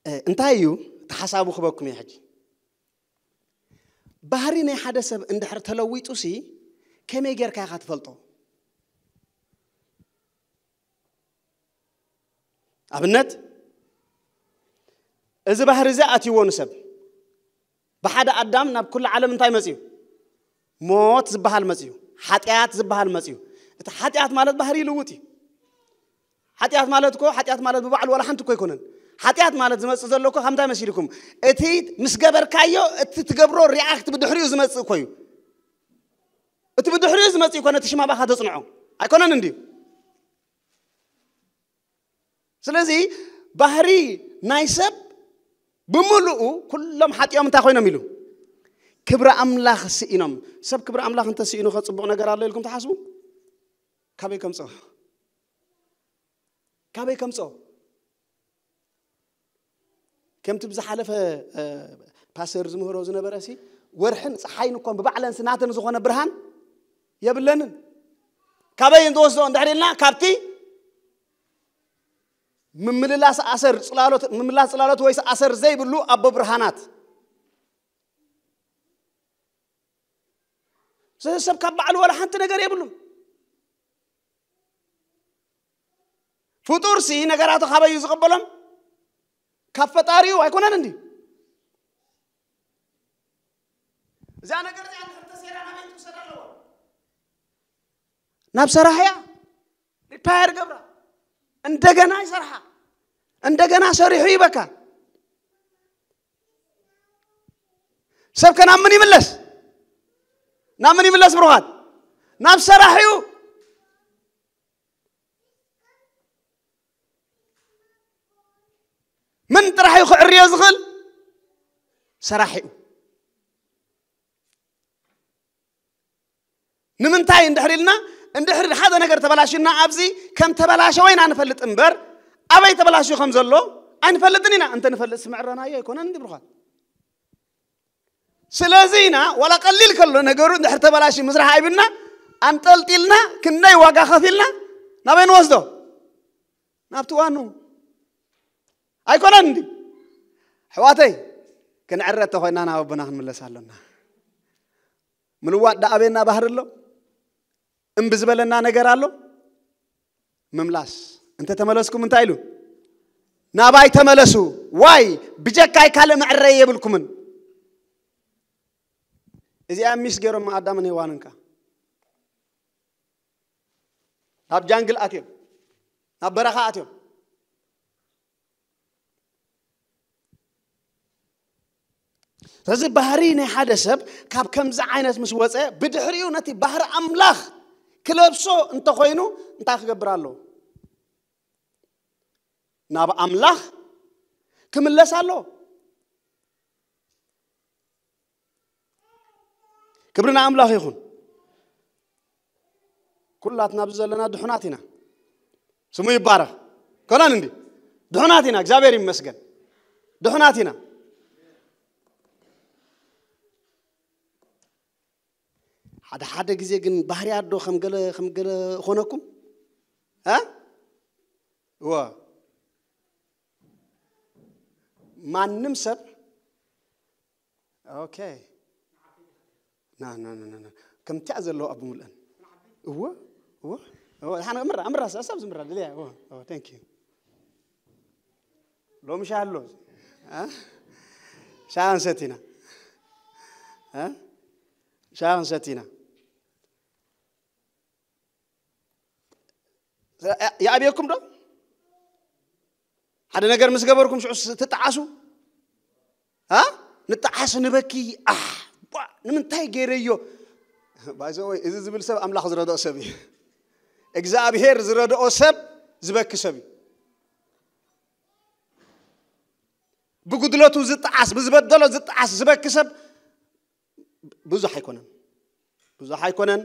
እ፣ እንታይ እዩ እቲ ሓሳቡ ክበኩም እየ ሕጂ። ባህሪ ናይ ሓደ ሰብ እንድሕር ተለዊጡ ሲ ከመይ ጌርካ ኢኻ ትፈልጦ? ኣብነት፣ እዚ ባህሪ እዚ ኣትይዎ ንሰብ። ብሓደ ኣዳም ናብ ኩሉ ዓለም እንታይ መጽዩ? ሞት ዝበሃል መጽዩ። ሓጢኣት ዝበሃል መጽዩ። እቲ ሓጢኣት ማለት ባህሪ ይልውጥ እዩ። ሓጢኣት ማለት እኮ፣ ሓጢኣት ማለት ብባዕሉ ዋላ ሓንቲ እኮ ኣይኮነን። ሓጢኣት ማለት ዝመጽእ ዘሎ እኮ ካብ እንታይ መሲልኩም? እቲ ምስ ገበርካዮ፣ እቲ ትገብሮ ሪኣክት ብድሕሪኡ ዝመጽእ እኮ እዩ። እቲ ብድሕሪኡ ዝመጽእ እኮ ነቲ ሽም ኣባኻ ዘጽንዖ። ኣይኮነን እንድዩ? ስለዚ ባህሪ ናይ ሰብ ብምሉኡ ኩሎም ሓጢኦም እንታይ ኮይኖም ኢሉ? ክብሪ ኣምላኽ ስኢኖም። ሰብ ክብሪ ኣምላኽ እንተስኢኑ ከ ጽቡቕ ነገር ኣሎ ኢልኩም ትሓስቡ? ካበይ ከምጽኦ? ካበይ ከምጽኦ? ከምቲ ብዝሓለፈ፣ እ፣ ፓስተር ዝምህሮ ዝነበረ ሲ፣ ወርሕን ፀሓይን እኮ ብባዕለን ሲ ናተን ዝኾነ ብርሃን የብለንን። ካበይ እንትወስዶ እንድሕር ኢልና፣ ካብቲ ምምልላስ ኣሰር ጽላሎት፣ ምምላስ ጽላሎት ወይስ ኣሰር ዘይብሉ ኣቦ ብርሃናት። ስለዚ ሰብ ካብ ባዕሉ ዋላ ሓንቲ ነገር የብሉን። ፍጡር ሲ ነገራቱ ካበይ እዩ ዝቕበሎም? ካብ ፈጣሪኡ ኣይኮነን እንዲ? እዛ ነገር እዚኣ እንድሕር ተሰይራ ናበይ ትውሰድ ኣለዋ? ናብ ሰራሕያ ሪፓየር ገብራ፣ እንደገና ይሰርሓ፣ እንደገና ሰሪሑ ይበካ። ሰብ ከ ናብ ምን ይምለስ? ናብ ምን ይምለስ ብሩኻት? ናብ ሰራሒኡ። ምን ጥራሕ እዩ ክዕርዮ ዝኽእል? ሰራሒኡ። ንምንታይ እንድሕር ኢልና፣ እንድሕር ሓደ ነገር ተበላሽና ኣብዚ ከም ተበላሸወ ኢና ንፈልጥ እምበር፣ ኣበይ ተበላሽዩ ከም ዘሎ ኣይንፈልጥን ኢና። እንተ ንፈልጥ ስምዕረናዮ ኣይኮነን እንዲ ብሩኻት። ስለዚ ኢና ዋላ ቀሊል ከሎ ነገሩ እንድሕር ተበላሽዩ ምስራሕ ኣይብልና፣ ኣንጠልጢልና ክንደይ ዋጋ ከፊልና ናበይ ንወስዶ? ናብቲ ዋኑ። ኣይኮነን እንዲ? ኣሕዋተይ፣ ክንዕረ ተኾይና ናብ ኣቦና ክንምለስ ኣሎና። ምልዋጥ ደኣ ኣበየና ባህሪ ኣሎ? እምቢ ዝበለና ነገር ኣሎ? ምምላስ። እንተ ተመለስኩም እንታይ ኢሉ? ናባይ ተመለሱ። ዋይ፣ ብጀካይ ካልእ መዕረይ የብልኩምን። እዚኣ ሚስ ገይሮም ኣዳምን ሄዋንን ከ። ናብ ጃንግል ኣትዮም፣ ናብ በረኻ ኣትዮም። ስለዚ ባህሪ ናይ ሓደ ሰብ ካብ ከምዚ ዓይነት ምስ ወፀ፣ ብድሕሪኡ ነቲ ባህሪ ኣምላኽ ክለብሶ እንተኾይኑ እንታይ ክገብር ኣለዎ? ናብ ኣምላኽ ክምለስ ኣለዎ። ክብሪ ንኣምላኽ ይኹን። ኩላትና ኣብዚ ዘለና ድሑናት ኢና። ስሙ ይባረኽ። ኮናን እንዲ ድሑናት ኢና፣ እግዚኣብሔር ይመስገን። ድሑናት ኢና። ሓደ ሓደ ግዜ ግን ባህርያት ዶ ከም ገለ፣ ከም ገለ ኾነኩም? እ? እወ። ማንም ሰብ፣ ኦኬ። ና፣ ና፣ ና፣ ና፣ ና። ከምቲያ ዘለዎ ኣብ ምልአን። እወ፣ እወ፣ እወ። ሓነ ምራ፣ ምራ፣ ሰብ ዝምራ፣ ድልያ፣ እወ፣ እወ፣ thank you። ሎሚ ሻሂ ኣሎ። እ? ሻሂ ክንሰቲ ኢና። እ? ሻሂ ክንሰቲ ኢና። ይኣብየኩም ዶ? ሓደ ነገር ምስ ገበርኩም ሽዑ ትጠዓሱ? እ? ንጠዓስ፣ ንበኪ። ኣሕ፣ ቧ፣ ንምንታይ ገይረዮ? ባይዘወይ፣ እዚ ዝብል ሰብ ኣምላኽ ዝረድኦ ሰብ እዩ። እግዚኣብሔር ዝረድኦ ሰብ ዝበኪ ሰብ እዩ። ብጉድለቱ ዝጠዓስ፣ ብዝበደሎ ዝጠዓስ፣ ዝበኪ ሰብ ብዙሕ ኣይኮነን። ብዙሕ ኣይኮነን።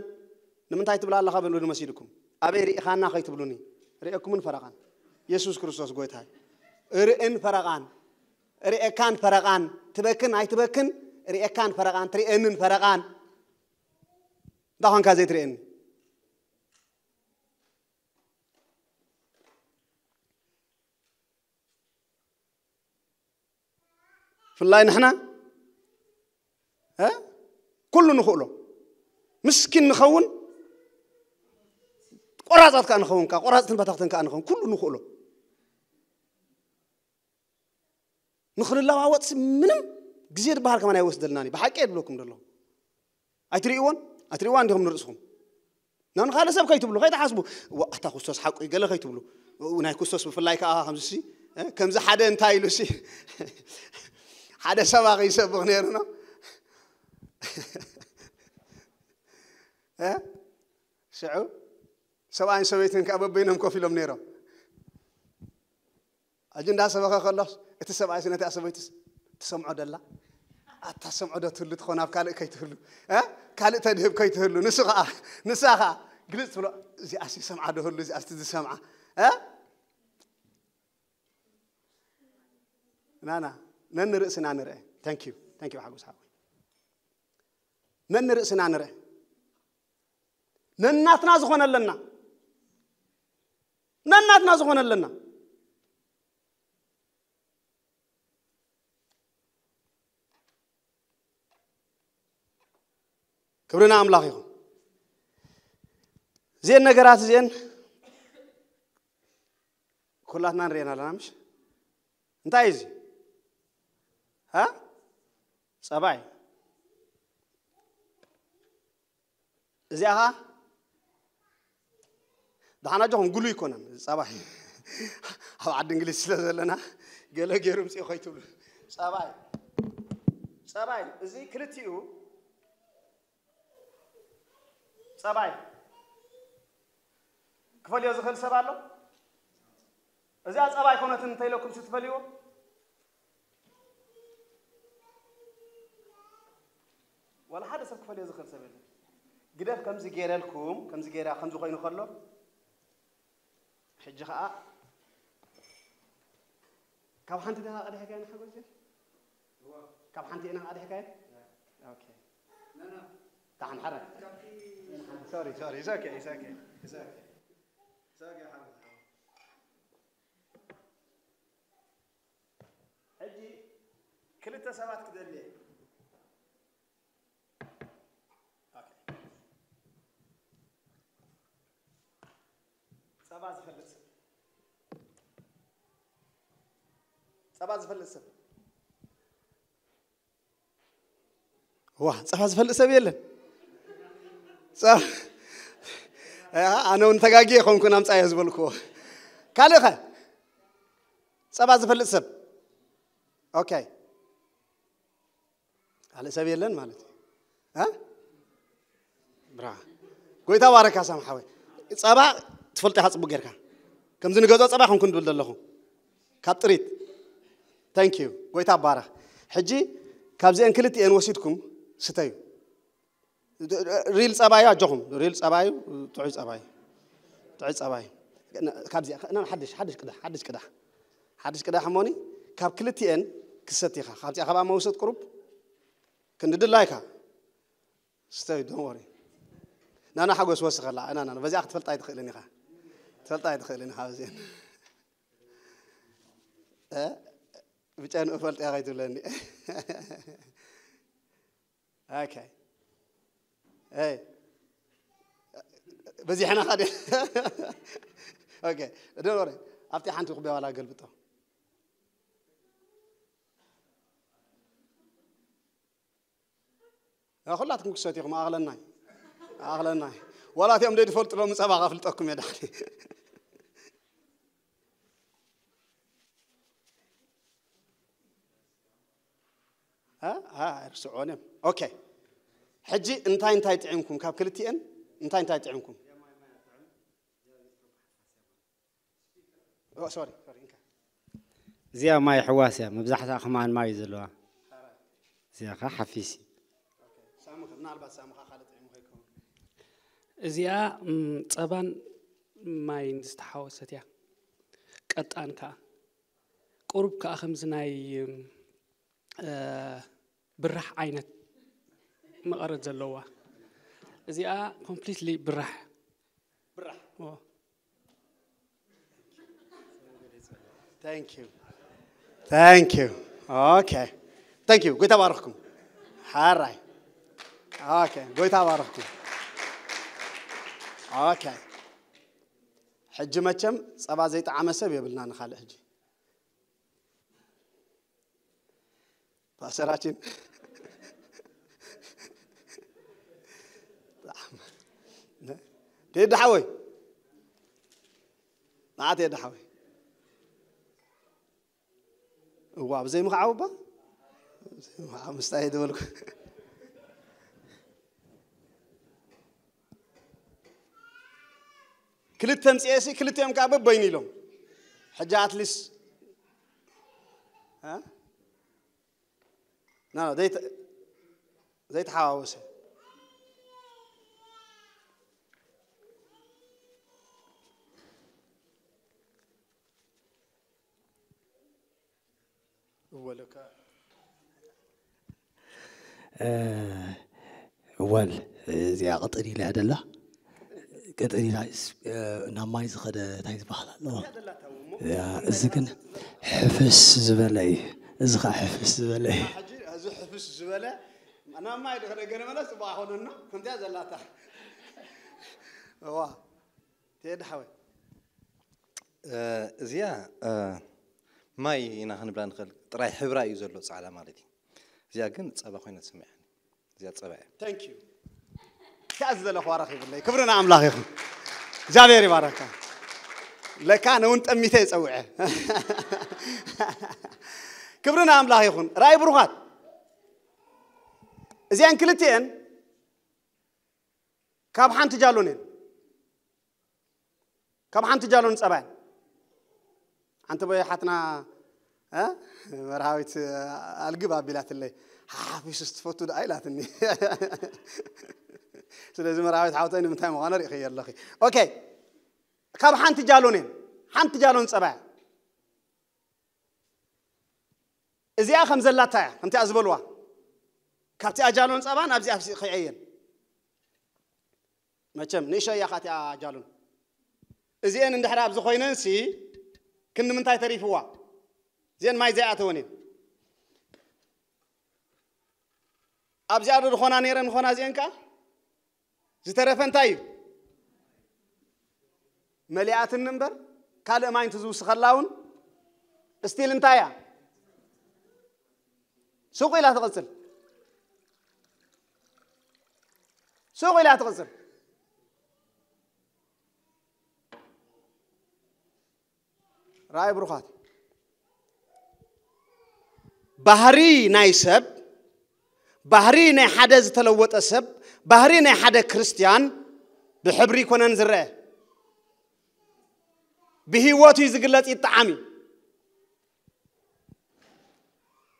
ንምንታይ ትብላ ኣለኻ በሉኒ መሲልኩም። ኣበይ ርኢኻና ከይትብሉኒ። ርእየኩምን ፈረቓን። የሱስ ክርስቶስ ጎይታ እዩ። ርእን ፈረቓን። ርእየካን ፈረቓን። ትበክን ኣይትበክን። ርእየካን ፈረቓን። ትርእየንን ፈረቓን። እንታይ ኾንካ ዘይትርእየኒ? ብፍላይ ንሕና፣ እ? ኩሉ ንኽእሎ። ምስኪን ንኸውን፣ ቆራጻት ከኣ ንኸውን፣ ከኣ ቆራጽትን በታኽትን ከኣ ንኸውን፣ ኩሉ ንኽእሎ። ንኽንለዋወጥሲ ምንም ግዜ ዝበሃል ከማን ኣይወስደልናን እዩ። ብሓቂ እየ ዝብለኩም ዘለኹ። ኣይትርእይዎን? ኣይትርእይዋን እንዲኹም ንርእስኹም። ናብ ንኻልእ ሰብ ከይትብሉ፣ ከይትሓስቡ። "ዋ፣ ኣታ ክርስቶስ ሓቁ እዩ" ገለ ከይትብሉ። ው፣ ናይ ክርስቶስ ብፍላይ ከኣ ከምዚ ሲ፣ እ፣ ከምዚ ሓደ እንታይ ኢሉ ሲ፣ ሓደ ሰባኺ ይሰብኽ ነይሩ ነው። እ? ሽዑ ሰብኣይን ሰበይትን ከኣ በበይኖም ኮፍ ኢሎም ነይሮም። ሕጂ እንዳሰበኸ ከሎስ፣ እቲ ሰብኣይስ ነታ ሰበይትስ ትሰምዖ ደላ? ኣታ ሰምዖ ዶ ትህሉ ትኾን ኣብ ካልእ ከይትህሉ? እ? ካልእ ተድህብ ከይትህሉ። ንሱ ኸኣ፣ ንሳ ኸኣ ግልጽ ትብሎ፣ "እዚኣስ ይሰምዓ ዶ ህሉ፣ እዚኣስ ትዝሰምዓ?" እ? ናና፣ ነንርእስና ንርአ። Thank you። Thank you ሓጎስ ሓወይ። ነንርእስና ንርአ። ነናትና ዝኾነ ኣለና። ነናትና ዝኾነ ኣለና። ክብሪ ንኣምላኽ ይኹን። እዚአን ነገራት እዚአን ኩላትና ንሪአን ኣለና፣ ምሽ? እንታይ እዩ እዚ? ሃ? ጸባይ። እዚኣ ኸኣ ደሓን ኣጆኹም፣ ግሉ ኣይኮነን፣ ጸባይ። ኣብ ዓዲ እንግሊዝ ስለ ዘለና ገለ ገይሩ ምጽኡ ከይትብሉ። ጸባይ፣ ጸባይ፣ እዚ ክልቲኡ ጸባይ ክፈልዮ ዝኽእል ሰብ ኣሎ? እዚኣ ጸባይ ኮነትን እንተኢለኩም ትፈልይዎ? ዋላ ሓደ ሰብ ክፈልዮ ዝኽእል ሰብ የለን። ግደፍ ከምዚ ገይረልኩም፣ ከምዚ ገይራ፣ ከምዚ ኮይኑ ከሎ፣ ሕጂ ኸኣ ካብ ሓንቲ ዲኻ ቀዲሕካዮ ንሓጎስ? ካብ ሓንቲ ኢና ቀዲሕካዮ? ኦኬ። ደሓን ሓረ። ሶሪ፣ ሶሪ፣ it's okay, it's okay, it's okay. It's okay, ሓጎስ። ሕጂ ክልተ ሰባት ክደሊ እየ። ኦኬ። ጸባ ዝፈልጥ ሰብ። ጸባ ዝፈልጥ ሰብ። ዋ፣ ጸባ ዝፈልጥ ሰብ የለን። ጸ-፣ ኣነ እውን ተጋጊ የኾንኩን ኣምፃዮ ዝበልክዎ። ካልእ ኸ? ጸባ ዝፈልጥ ሰብ? ኦኬ። ካልእ ሰብ የለን ማለት እዩ። እ? ብራ። ጎይታ ባረካ ሳም ሓወይ። ጸባ ትፈልጥ ኢኻ ጽቡቅ ጌርካ። ከምዚ ንገዝኦ ጸባ ይኹንኩን ድብል ዘለኹ። ካብ ጥሪት። Thank you። ጎይታ ባረክ። ሕጂ ካብዚአን ክልቲኤን ወሲድኩም ስተዩ። ሪል ጸባዩ ኣጆኹም። ሪል ጸባዩ ጥዑይ ጸባዩ። ጥዑይ ጸባዩ። ካብዚኣ ሓድሽ ሓድሽ ቅዳሕ ሓድሽ ቅዳሕ ሓድሽ ቅዳሕ እሞኒ ካብ ክልቲኤን ክሰቲኻ ካብዚኣ ካብኣ መውሰድ ቁሩብ ክንዲ ድላይካ ስተይ don't worry። ናና ሓጎስ ወስኸላ ናና በዚኣ ክትፈልጣ ኣይትኽእልን ኢኻ። ትፈልጣ ኣይትኽእልን ኢኻ በዚአን። እ? ብጨንኡ ፈልጥያ ከይትብለኒ። ኦኬ። ኤይ። በዚሕና ኻደ። ኦኬ። Don't worry። ኣብቲ ሓንቲ ኩባያ ዋላ ገልብጦ። ኩላትኩም ክሰትኹም ኣቕለናይ። ኣቕለናይ። ዋላ እቲኦም ደይ ዝፈልጡ ሎም ጸባ ከፍልጠኩም እየ ዳሕሪ። እ? እ፣ ኣይርስዕዎን እዮም። ኦኬ። ሕጂ እንታይ እንታይ ጥዒምኩም? ካብ ክልቲኤን እንታይ እንታይ ጥዒምኩም? ኦ፣ ሶሪ፣ ሶሪ፣ እንካ። እዚኣ ማይ ሕዋስ እያ። መብዛሕትኣ ከማን ማይ እዩ ዘለዋ። እዚኣ ኸዓ ሓፊስ እዩ። ኦኬ። ሳሙኸ፣ ምናልባት ሳሙኻ ካልእ ጥዒሙ ከይከውን። እዚኣ፣ ም፣ ጸባን ማይን ዝተሓወሰት እያ። ቀጣን ከኣ። ቁሩብ ከኣ ከምዚ ናይ፣ ም፣ እ፣ ብራሕ ዓይነት መቐረት ዘለዋ። እዚኣ ኮምፕሊትሊ ብራሕ። ብራሕ። ኦ። Thank you. Thank you. ኦኬ። Thank you። ጎይታ ባረኽኩም። ሓራይ። ኦኬ። ጎይታ ባረኽኩም። ኦኬ። ሕጂ መቸም ጸባ ዘይጠዓመ ሰብ የብልና ንኻልእ ሕጂ። ፓስተራችን ቴዲ ሓወይ፣ ንዓ ቴዲ ሓወይ። እዋ፣ ብዘይ ምኽዓብ እባ? ብዘይ ምኽዓብ ምስታይ ድበልኩ። ክልተ ኣምፅኤ ሲ፣ ክልቲኦም ከዓ በበይኑ ኢሎም። ሕጂ ኣትሊስት፣ እ? ና፣ ዘይተ-፣ ዘይተሓዋወሰ። እወ፣ ለካ። እ፣ ወል፣ እዚኣ ቅጥን ኢላ እያ ደላ። ቅጥን ኢላ ስ-፣ እ፣ ናብ ማይ ዝኸደ እንታይ ዝበሃል ኣለዎ? እያ፣ እዚ ግን ሕፍስ ዝበለ እዩ። እዚ ኸዓ ሕፍስ ዝበለ እዩ። ሕጂ እዚ ሕፍስ ዝበለ ናብ ማይ ድኸደ ገለ መለ ጽቡቕ ኣይኮነን፣ ከምዚኣ ዘላታ። እዋ፣ ቴዲ ሓወይ። እ፣ እዚኣ፣ እ፣ ማይ ኢና ክንብላ ንኽእል። ጥራይ ሕብራ እዩ ዘሎ ጻዕዳ ማለት እዩ። እዚኣ ግን ጸባ ኮይና ትስምዐኒ። እዚኣ ጸባ እያ። Thank you። ከኣ ዝደለኽዋ ረኺብለይ። ክብሪ ንኣምላኽ ይኹን። እግዚኣብሔር ይባረካ። ለካ ነውን ጠሚተ ይጸውዐ። ክብሪ ንኣምላኽ ይኹን። ራእይ ብሩኻት። እዚኣን ክልቲኤን ካብ ሓንቲ ጃሎን እየን። ካብ ሓንቲ ጃሎን ጸባ እየን። ሓንቲ ቦይ ሓትና፣ እ? መርሃዊት ኣልግብ ኣቢላትለይ። ሓፊሱስ ትፈቱ ደኣ ኢላትኒ። ስለዚ መርሃዊት ሓውተይ ንምንታይ ምዃኑ ርኢኽዮ ኣለኺ። ኦኬ። ካብ ሓንቲ ጃሎን እየን። ሓንቲ ጃሎን ጸባ እያ። እዚኣ ከም ዘላታ እያ፣ ከምቲኣ ዝበልዋ። ካብቲኣ ጃሎን ጸባ ናብዚኣ ሲ-፣ ከይዐየን። መቸም ንእሽቶ እያ ካቲኣ ጃሎን። እዚኤን እንድሕር ኣብዚ ኮይነን ሲ፣ ክንዲ ምንታይ ተሪፍዋ? እዚኤን ማይ ዘይኣተወን እየን። ኣብዚኣ ዶ ዝኾና ነይረን ዝኾና እዚኤን ከኣ? ዝተረፈ እንታይ እዩ? መሊኣትኒ እምበር፣ ካልእ ማይ እንትዝውስኸላ እውን፣ እስቲል እንታይ እያ? ሱቕ ኢላ ትቕጽል። ሱቕ ኢላ ትቕጽል። ራእይ ብሩኻት፣ ባህሪ ናይ ሰብ፣ ባህሪ ናይ ሓደ ዝተለወጠ ሰብ፣ ባህሪ ናይ ሓደ ክርስትያን ብሕብሪ ይኮነን ዝረአ፣ ብህይወቱ እዩ ዝግለጽ፣ ይጠዓም እዩ።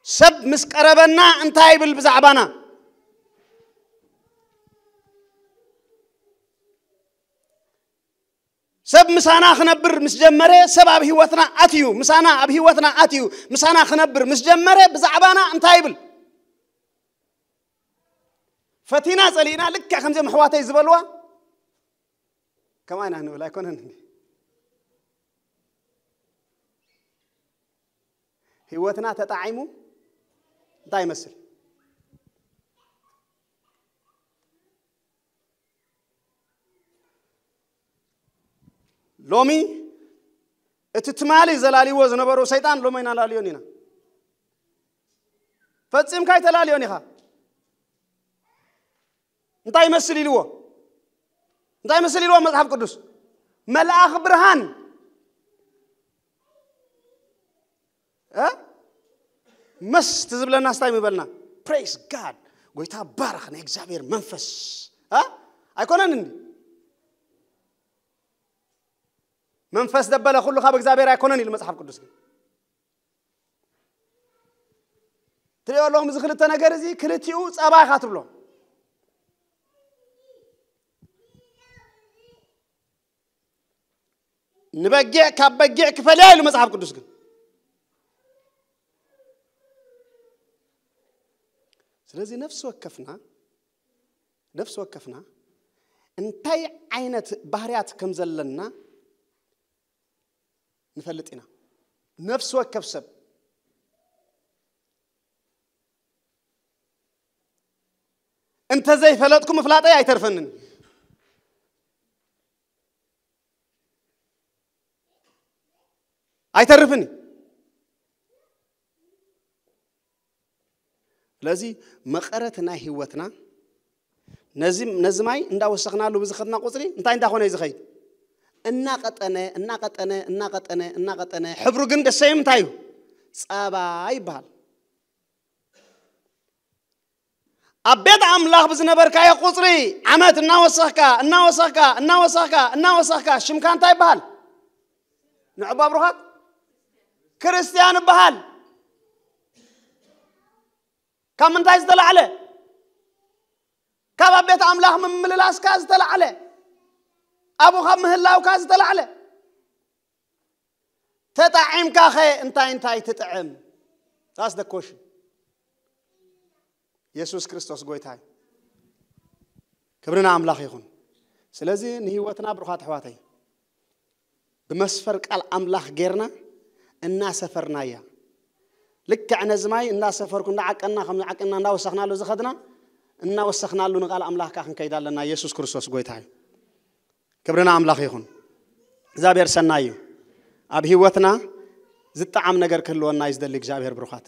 ሰብ ምስ ቀረበና እንታይ ይብል ብዛዕባና? ሰብ ምሳና ክነብር ምስ ጀመረ፣ ሰብ ኣብ ህይወትና ኣትዩ፣ ምሳና ኣብ ህይወትና ኣትዩ፣ ምሳና ክነብር ምስ ጀመረ ብዛዕባና እንታይ ይብል? ፈቲና ጸሊእና፣ ልክዕ ከምዚኦም ኣሕዋተይ ዝበልዋ፣ ከምኣ ኢና ክንብል ኣይኮነን እንዴ? ህይወትና ተጣዒሙ እንታይ ይመስል? ሎሚ እቲ ትማሊ ዘላልይዎ ዝነበሩ ሰይጣን ሎሚ ኣይናላልዮን ኢና። ፈጺምካ ኣይተላልዮን ኢኻ። እንታይ ይመስል ኢልዎ? እንታይ ይመስል ኢልዎ መጽሓፍ ቅዱስ? መልኣኽ ብርሃን እ? መስ ትዝብለና ስታይ ምበልና። Praise God፣ ጎይታ ባረኽ፣ ናይ እግዚኣብሔር መንፈስ እ? ኣይኮነን እንዲ? መንፈስ ደበለ ኩሉ ካብ እግዚኣብሔር ኣይኮነን ኢሉ መጽሓፍ ቅዱስ። ግን ትሪኦ ኣለኹም፣ እዚ ክልተ ነገር እዚ ክልቲኡ ጸባ ኢኻ ትብሎ። ንበጊዕ ካብ በጊዕ ክፈልያ ኢሉ መጽሓፍ ቅዱስ። ግን ስለዚ ነፍሲ ወከፍና፣ ነፍሲ ወከፍና እንታይ ዓይነት ባህርያት ከም ዘለና ንፈልጥ ኢና። ነፍሲ ወከፍ ሰብ እንተ ዘይፈለጥኩ ምፍላጠይ ኣይተርፈንን። ኣይተርፍን። ስለዚ መቐረት ናይ ህይወትና ነዚ፣ ነዚ ማይ እንዳወሰኽናሉ ብዝኸድና ቁጽሪ እንታይ እንዳኾነ እዩ ዝኸይድ? እናቐጠነ፣ እናቐጠነ፣ እናቐጠነ፣ እናቐጠነ፣ ሕብሩ ግን ደሰይም እንታይ እዩ? ጸባ ይበሃል። ኣብ ቤት ኣምላኽ ብዝነበርካዮ ቁጽሪ ዓመት እናወሰኽካ፣ እናወሰኽካ፣ እናወሰኽካ፣ እናወሰኽካ፣ ሽምካ እንታይ ይበሃል? ንዕባ ብሩኻት፣ ክርስትያን ይበሃል። ካብ ምንታይ ዝተላዕለ? ካብ ኣብ ቤት ኣምላኽ ምምልላስካ ዝተላዕለ፣ ኣብኡ ካብ ምህላውካ ዝተላዕለ። ተጣዒምካ ኸ እንታይ እንታይ ትጥዕም? That's the question። የሱስ ክርስቶስ ጎይታ እዩ። ክብሪ ንኣምላኽ ይኹን። ስለዚ ንህይወትና ብሩኻት ኣሕዋተይ ብመስፈር ቃል ኣምላኽ ጌርና እናሰፈርናያ። ልክዕ ነዚ ማይ እናሰፈርኩ፣ እናዓቀና፣ ከም ዓቀና እናወሰኽናሉ ዝኸድና፣ እናወሰኽናሉ ንቃል ኣምላኽ ከኣ ክንከይድ ኣለና። የሱስ ክርስቶስ ጎይታ እዩ። ክብሪ ንኣምላኽ ይኹን። እግዚኣብሔር ሰናይ እዩ። ኣብ ህይወትና ዝጠዓም ነገር ክህልወና እዩ ዝደሊ እግዚኣብሔር ብሩኻት።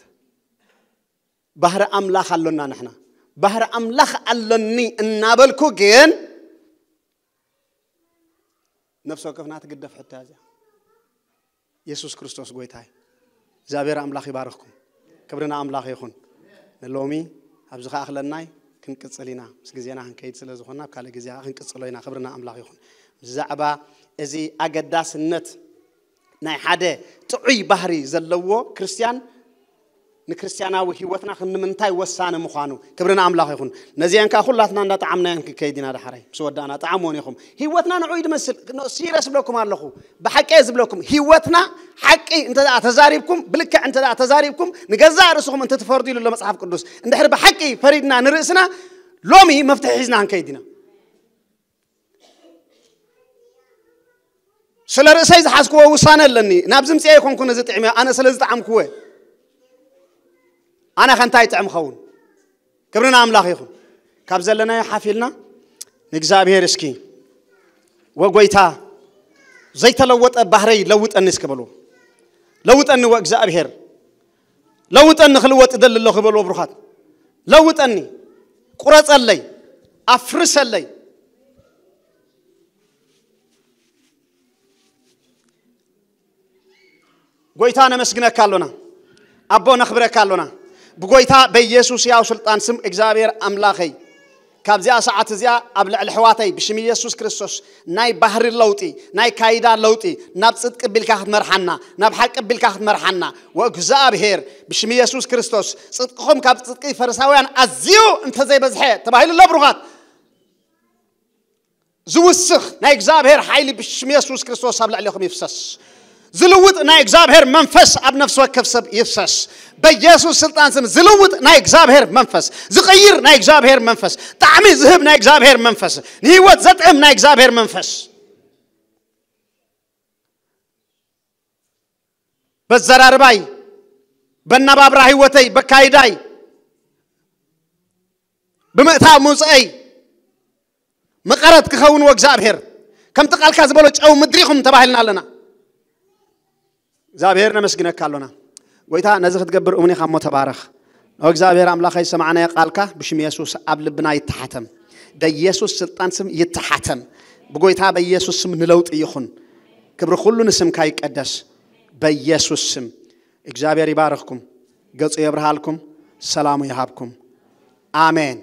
ባህሪ ኣምላኽ ኣሎና ንሕና። ባህሪ ኣምላኽ ኣሎኒ እናበልኩ ግን ነፍሲ ወከፍና ትግደፍ ሕቶ እያ እዚኣ። የሱስ ክርስቶስ ጎይታ እዩ። እግዚኣብሔር ኣምላኽ ይባርኽኩም። ክብሪ ንኣምላኽ ይኹን። ንሎሚ ኣብዚ ከኣኽለናይ ክንቅጽል ኢና። ምስ ግዜና ክንከይድ ስለ ዝኾንና ኣብ ካልእ ግዜ ክንቅጽሎ ኢና። ክብሪ ንኣምላኽ ይኹን። ብዛዕባ እዚ ኣገዳስነት ናይ ሓደ ጥዑይ ባህሪ ዘለዎ ክርስትያን ንክርስትያናዊ ህይወትና ክንምንታይ ወሳኒ ምዃኑ። ክብሪ ንኣምላኽ ይኹን። ነዚአን ከኣ ኩላትና እንዳጠዓምናየን ክንከይድ ኢና። ዳሕራይ ምስ ወዳእና ጠዓምዎን ኢኹም። ህይወትና ንዑይ ድመስል፣ ሲረስ ዝብለኩም ኣለኹ። ብሓቂ እየ ዝብለኩም። ህይወትና ሓቂ እንተ ደኣ ተዛሪብኩም፣ ብልክዕ እንተ ደኣ ተዛሪብኩም፣ ንገዛእ ርእስኹም እንተ ትፈርዱ ኢሉ ኣሎ መጽሓፍ ቅዱስ። እንድሕር ብሓቂ ፈሪድና ንርእስና፣ ሎሚ መፍትሒ ሒዝና ክንከይድ ኢና። ስለ ርእሰይ ዝሓዝክዎ ውሳነ ኣለኒ። ናብ ዝምፅእ ኣይኮንኩን እዚ ጥዕሚ፣ ኣነ ስለ ዝጠዓምክዎ። ኣነ ከ እንታይ ጥዕም ኸውን? ክብሪ ንኣምላኽ ይኹን። ካብ ዘለናዮ ሓፊልና ንእግዚኣብሔር እስኪ፣ "ወጎይታ፣ ዘይተለወጠ ባህረይ ለውጠኒ" እስኪ በልዎ። "ለውጠኒ ወእግዚኣብሔር፣ ለውጠኒ፣ ክልወጥ እደሊ ኣለኹ" በልዎ። ብሩኻት፣ "ለውጠኒ፣ ቁረጸለይ፣ ኣፍርሰለይ፣ ጎይታ ነመስግነካ ኣሎና። ኣቦ ነኽብረካ ኣሎና። ብጎይታ በኢየሱስ ያው ስልጣን ስም እግዚኣብሔር ኣምላኸይ፣ ካብዚኣ ሰዓት እዚኣ ኣብ ልዕሊ ኣሕዋተይ ብሽም ኢየሱስ ክርስቶስ ናይ ባህሪ ለውጢ፣ ናይ ካይዳ ለውጢ፣ ናብ ጽድቂ ቢልካ ክትመርሓና፣ ናብ ሓቂ ቢልካ ክትመርሓና፣ ወእግዚኣብሔር ብሽም ኢየሱስ ክርስቶስ ጽድቅኹም ካብ ጽድቂ ፈሪሳውያን ኣዝዩ እንተዘይበዝሐ ተባሂሉ ኣሎ። ብሩኻት፣ ዝውስኽ ናይ እግዚኣብሔር ሓይሊ ብሽም የሱስ ክርስቶስ ኣብ ልዕሌኹም ይፍሰስ። ዝልውጥ ናይ እግዚኣብሔር መንፈስ ኣብ ነፍሲ ወከፍ ሰብ ይፍሰስ። በኢየሱስ ስልጣን ስም ዝልውጥ ናይ እግዚኣብሔር መንፈስ፣ ዝቕይር ናይ እግዚኣብሔር መንፈስ፣ ጣዕሚ ዝህብ ናይ እግዚኣብሔር መንፈስ፣ ንህይወት ዘጥዕም ናይ እግዚኣብሔር መንፈስ፣ በዘራርባይ፣ በናባብራ ህይወተይ፣ በካይዳይ፣ ብምእታው ምውፅአይ መቐረት ክኸውን፣ ወእግዚኣብሔር ከምቲ ቃልካ ዝበሎ ጨው ምድሪ ኢኹም ተባሂልና ኣለና። እግዚኣብሔር ነመስግነካ ኣሎና። ጎይታ፣ ነዚ ክትገብር እሙን ኢኻ እሞ ተባረኽ። ኦ እግዚኣብሔር ኣምላኸይ፣ ዝሰማዕናዮ ቃልካ ብሽም የሱስ ኣብ ልብና ይተሓተም። በኢየሱስ ስልጣን ስም ይተሓተም። ብጎይታ በኢየሱስ ስም ንለውጢ ይኹን። ክብሪ ኩሉ ንስምካ ይቀደስ። በኢየሱስ ስም እግዚኣብሔር ይባርኽኩም፣ ገጹ የብርሃልኩም፣ ሰላሙ ይሃብኩም። ኣሜን።